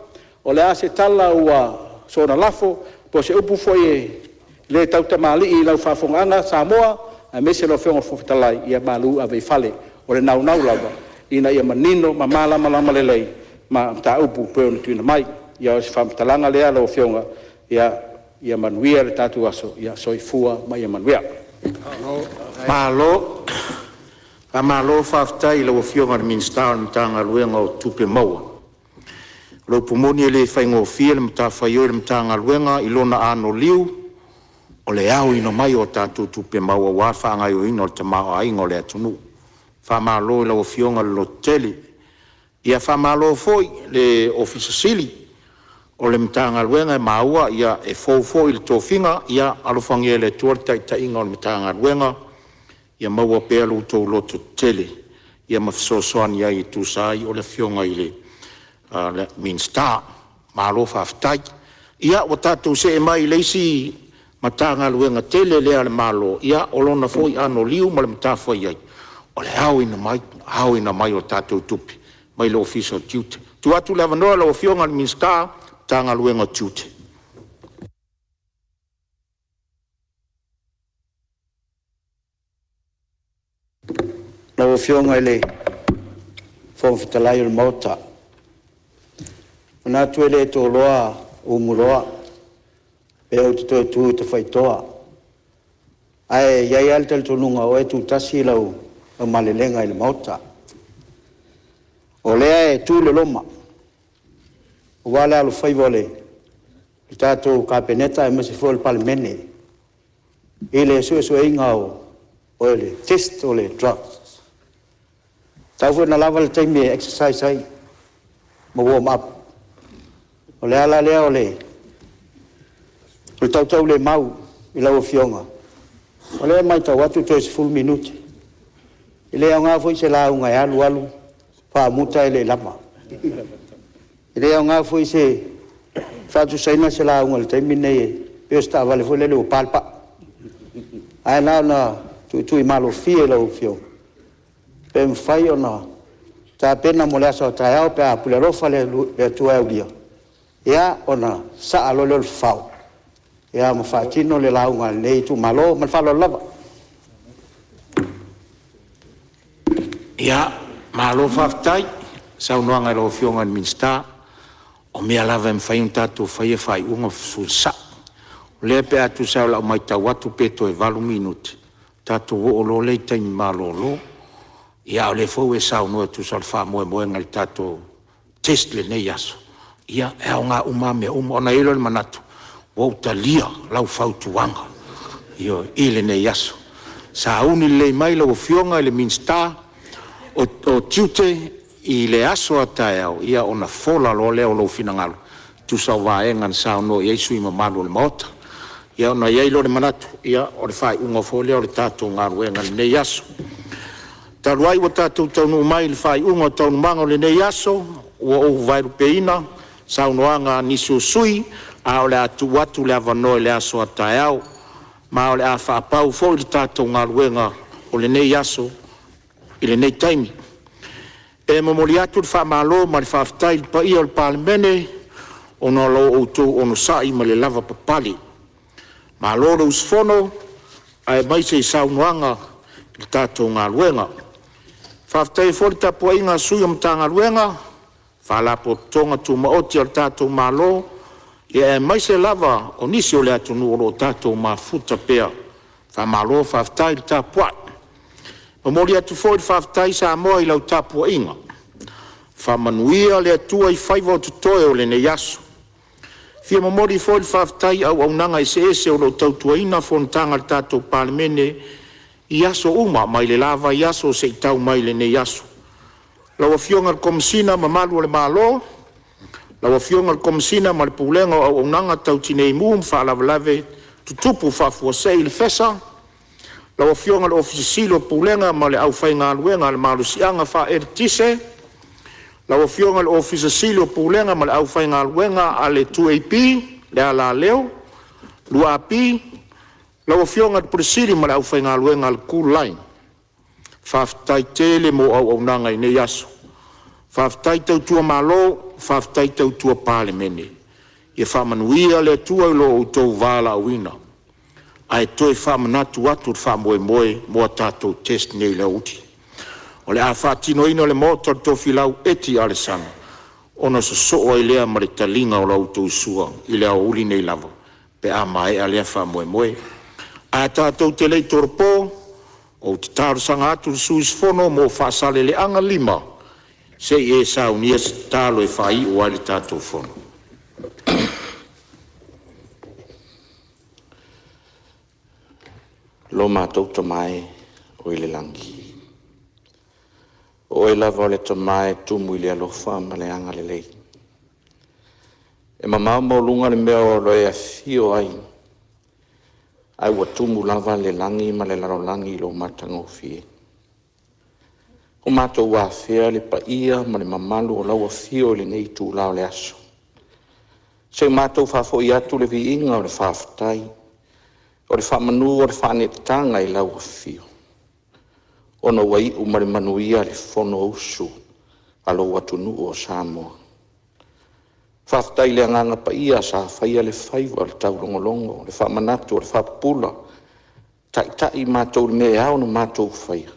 o le a se tala ua soona lafo po o se upu foi e le tautamalii i lau faafofogaaga Samoa aemaise lau Afioga i le Fofoga Fetalai, ia malu ave i fale. O le naunau lava ina ia manino ma malamalama lelei mataupu e pei ona tuuina mai. Ia o se faamatalaga lea lau Afioga, ia manuia le tatou aso. Soifua ma ia manuia. Malo. Faamalo faafetai i lau Afioga i le Minisita o le Matagaluega o Tupe Maua. O le upu moni e le faigofie le matafaioi a le Matagaluega i lona anoliu o le aoina mai o tatou tupe maua aua le faagaoioiga o le tamaoaiga o le atunuu. Faamalo i lau Afioga le lototele. Ia faamalo foi i le Ofisa Sili o le Matagaluega, e maua e fou foi le tofiga. Ia alofagia e le Atua le taitaiga o le Matagaluega, ia maua pea lo outou lototele ma fesoasoani ai e tusa ai o le afioga i le Minisita. Malo faafetai. Ia ua tatou see mai i le isi Matagaluega tele lea a le Malo, o lona foi anoliu ma le matafaioi o le aoina mai, aoina mai o tatou tupe mai le Ofisa o Tiute. E tuu atu le avanoa i lau Afioga i le Minisita o Matagaluega o Tiute. Lau Afioga i le Fofoga Fetalai o le Maota, e manatu e le toloa umuloa pe ou te toe tu i Tafaitoa, ae i ai lava le talitonuga o oe e tutasi lau malelega i le Maota. O lea e tu le loma aua le alofaiva o le tatou Kapeneta aemaise foi o le Palemene i le suesueina o le test o le drugs. E tatau foi ona lava le taimi e exercise ai ma warm up. O le ala lea o le tautaulemau i lau Afioga, o lea e matau atu toe 10 minute. E le aoga foi se lauga e alu alu faamuta e le lava. E le aoga foi se faatusaina se lauga i le taimi lenei e pei o se taavale foi lele ua pa le pau. Ae na ona tuutuimalofie i lau Afioga, pe mafai ona tapena mo le aso a taeao pe a pule alofa le Atua e aulia, ia ona sasaa loa lea o le fafao ma faatino le lauga a lenei itumalo. Ma le faaaloalo lava. Ia, malo faafetai i le saunoaga i lau Afioga i le Minisita. O mea lava e mafai ona tatou faia e faaiuga o fesuiai. O lea pe a tusa o lau matau atu pe toe 8 minute tatou oo loa lea i taimi malolo. Ia a o lea foi ua e saunoa e tusa o le faamoemoega i le tatou test i lenei aso, ia e aoga uma lava mea uma. Ona i ai lea o le manatu ua ou talia lau fautuaga, ioe, i lenei aso. Sauni lelei mai lau Afioga i le Minisita o Tiute i le aso a taeao ona fola loa lea o lou finagalo e tusa o vaega na saunoa i ai sui usufono mamalu o le Maota. Ia ona i ai lea o le manatu, ia o le faaiuga foi lea o le tatou galuega i lenei aso. Talu ai ua tatou taunuu mai i le faaiuga o Taualumaga o lenei aso, ua ou vaelupeina saunoaga a nisi o sui usufono, ae o le a tuu atu le avanoa i le aso a taeao, ma o le a faapau foi le tatou galuega o lenei aso i lenei taimi. E momoli atu le faamalo ma le faafetai i le paia o le Palemene ona o lo outou onosai ma le lavapapale. Malo le usufono aemaise i saunoaga i le tatou galuega. E faafetaia foi le tapuaiga a sui o Matagaluega ma Faalapotopotoga Tumaoti a le tatou Malo, aemaise lava o nisi o le atunuu o lo o tatou mafuta pea. Faamalo faafetai le tapuai. E momoli atu foi le faafetai Samoa i lau tapuaiga, faamanuia le Atua i faiva o totoe o lenei aso. E fia momoli foi le faafetai i auaunaga eseese o lo o tautuaina fonotaga a le tatou Palemene i aso uma mai le la vaiaso seia tau mai i lenei aso. Lau Afioga i le Komesina ma Malu o le Malo, lau Afioga i le Komesina ma le Pulega o Auaunaga Tau Tinei Mu ma Faalavelave Tutupu Faafuasei le FESA, lau Afioga i le Ofisa Sili o Pulega ma le aufaigaluega a le Malosiaga Faaeletise, lau Afioga i le Ofisa Sili o Pulega ma le aufaigaluega a le 2AP, le Alaleo, 2AP, lau Afioga i le Pule Sili ma le aufaigaluega a le Kooline. Faafetai tele mo auaunaga i nei aso. Faafetai tautua Malo, faafetai tautua Palemene. Ia faamanuia le Atua i lo outou valaauina. Ae toe faamanatu atu le faamoemoe mo a tatou test nei i le aoauli. O le a faatinoina i le Maota o Tofilau Eti Alesana, ona sosoo ai lea ma le taliga o la outou sua i le aoauli nei lava pe a maea lea faamoemoe. Ae tatou te le i tolopo, ou te talosaga atu i le sui usufono mo Faasaleleaga 5 se i e saunia se tatalo e faaiu ai le tatou fono. Lo matou Tama e oi le lagi, o Oe lava o le Tama e tumu i le alofa ma le agalelei, e mamao maualuga le mea o lo o e afio ai, ae ua tumu lava le lagi ma le lalolagi i lou matagofie. Ua matou afea le paia ma le mamalu o lau afio i lenei itula o le aso, se i matou faafoi atu le viiga o le faafetai, o le faamanu o le faaneetaga i lau afio, ona ua iu ma le manuia le Fonousu a lou atunuu o Samoa. Faafetai i le Agaga Paia sa faia le faiva o le taulogologo, le faamanatu, o le faapupula, taitai i matou i le mea e ao ona matou faia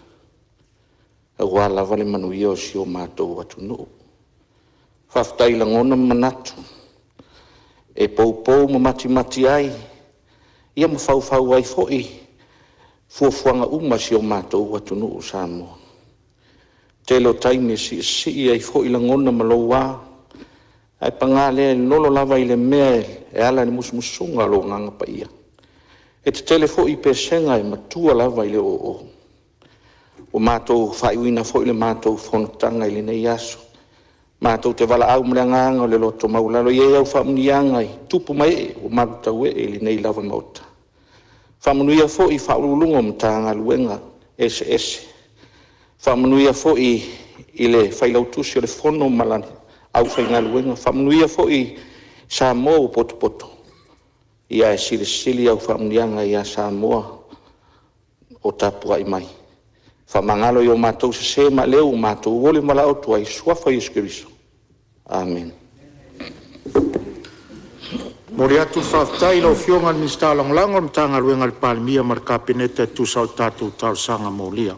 aua lava le manuia o si o matou atunuu. Faafetai i lagona ma manatu e poupou ma matimati ai ia ma faufau ai foi fuafuaga uma a si o matou atunuu o Samoa. Tele o taimi e siisii ai foi lagona ma loua, ae paga lea, e lolo lava i le mea e ala i le musumusuga a lou Agaga Paia. E tetele foi i pesega ae matua lava i le oo. Ua matou faaiuina foi le matou fonotaga i lenei aso, matou te valaau ma le agaga o le loto maualalo, e i ai au faamanuiaga i tupu ma ee ua malutauee i lenei lava Maota. Faamanuia foi i Ofisa Sili o Pulega o Matagaluega eseese, faamanuia foi i le Failautusi o le Fono ma le aufaigaluega, faamanuia foi i Samoa ua potopoto, ae silisili au faamanuiaga ia Samoa o tapuai mai. Faamagalo i o matou sese ma aleu ua matou oli ma valaau atu ai i le suafa o Iesu Keriso. Amene. E momoli atu le faafetai i lau Afioga i le Minisita Lagolago o le Matagaluega a le Palemia ma le Kapeneta e tusa o le tatou talosaga molia.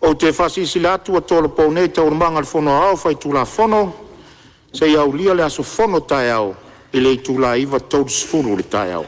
Ou te faasilasila atu ua tolopo nei Taualumaga a le Fono Aoao Faitulafono seia aulia le aso fono taeao i le itula e 9:30 i le taeao.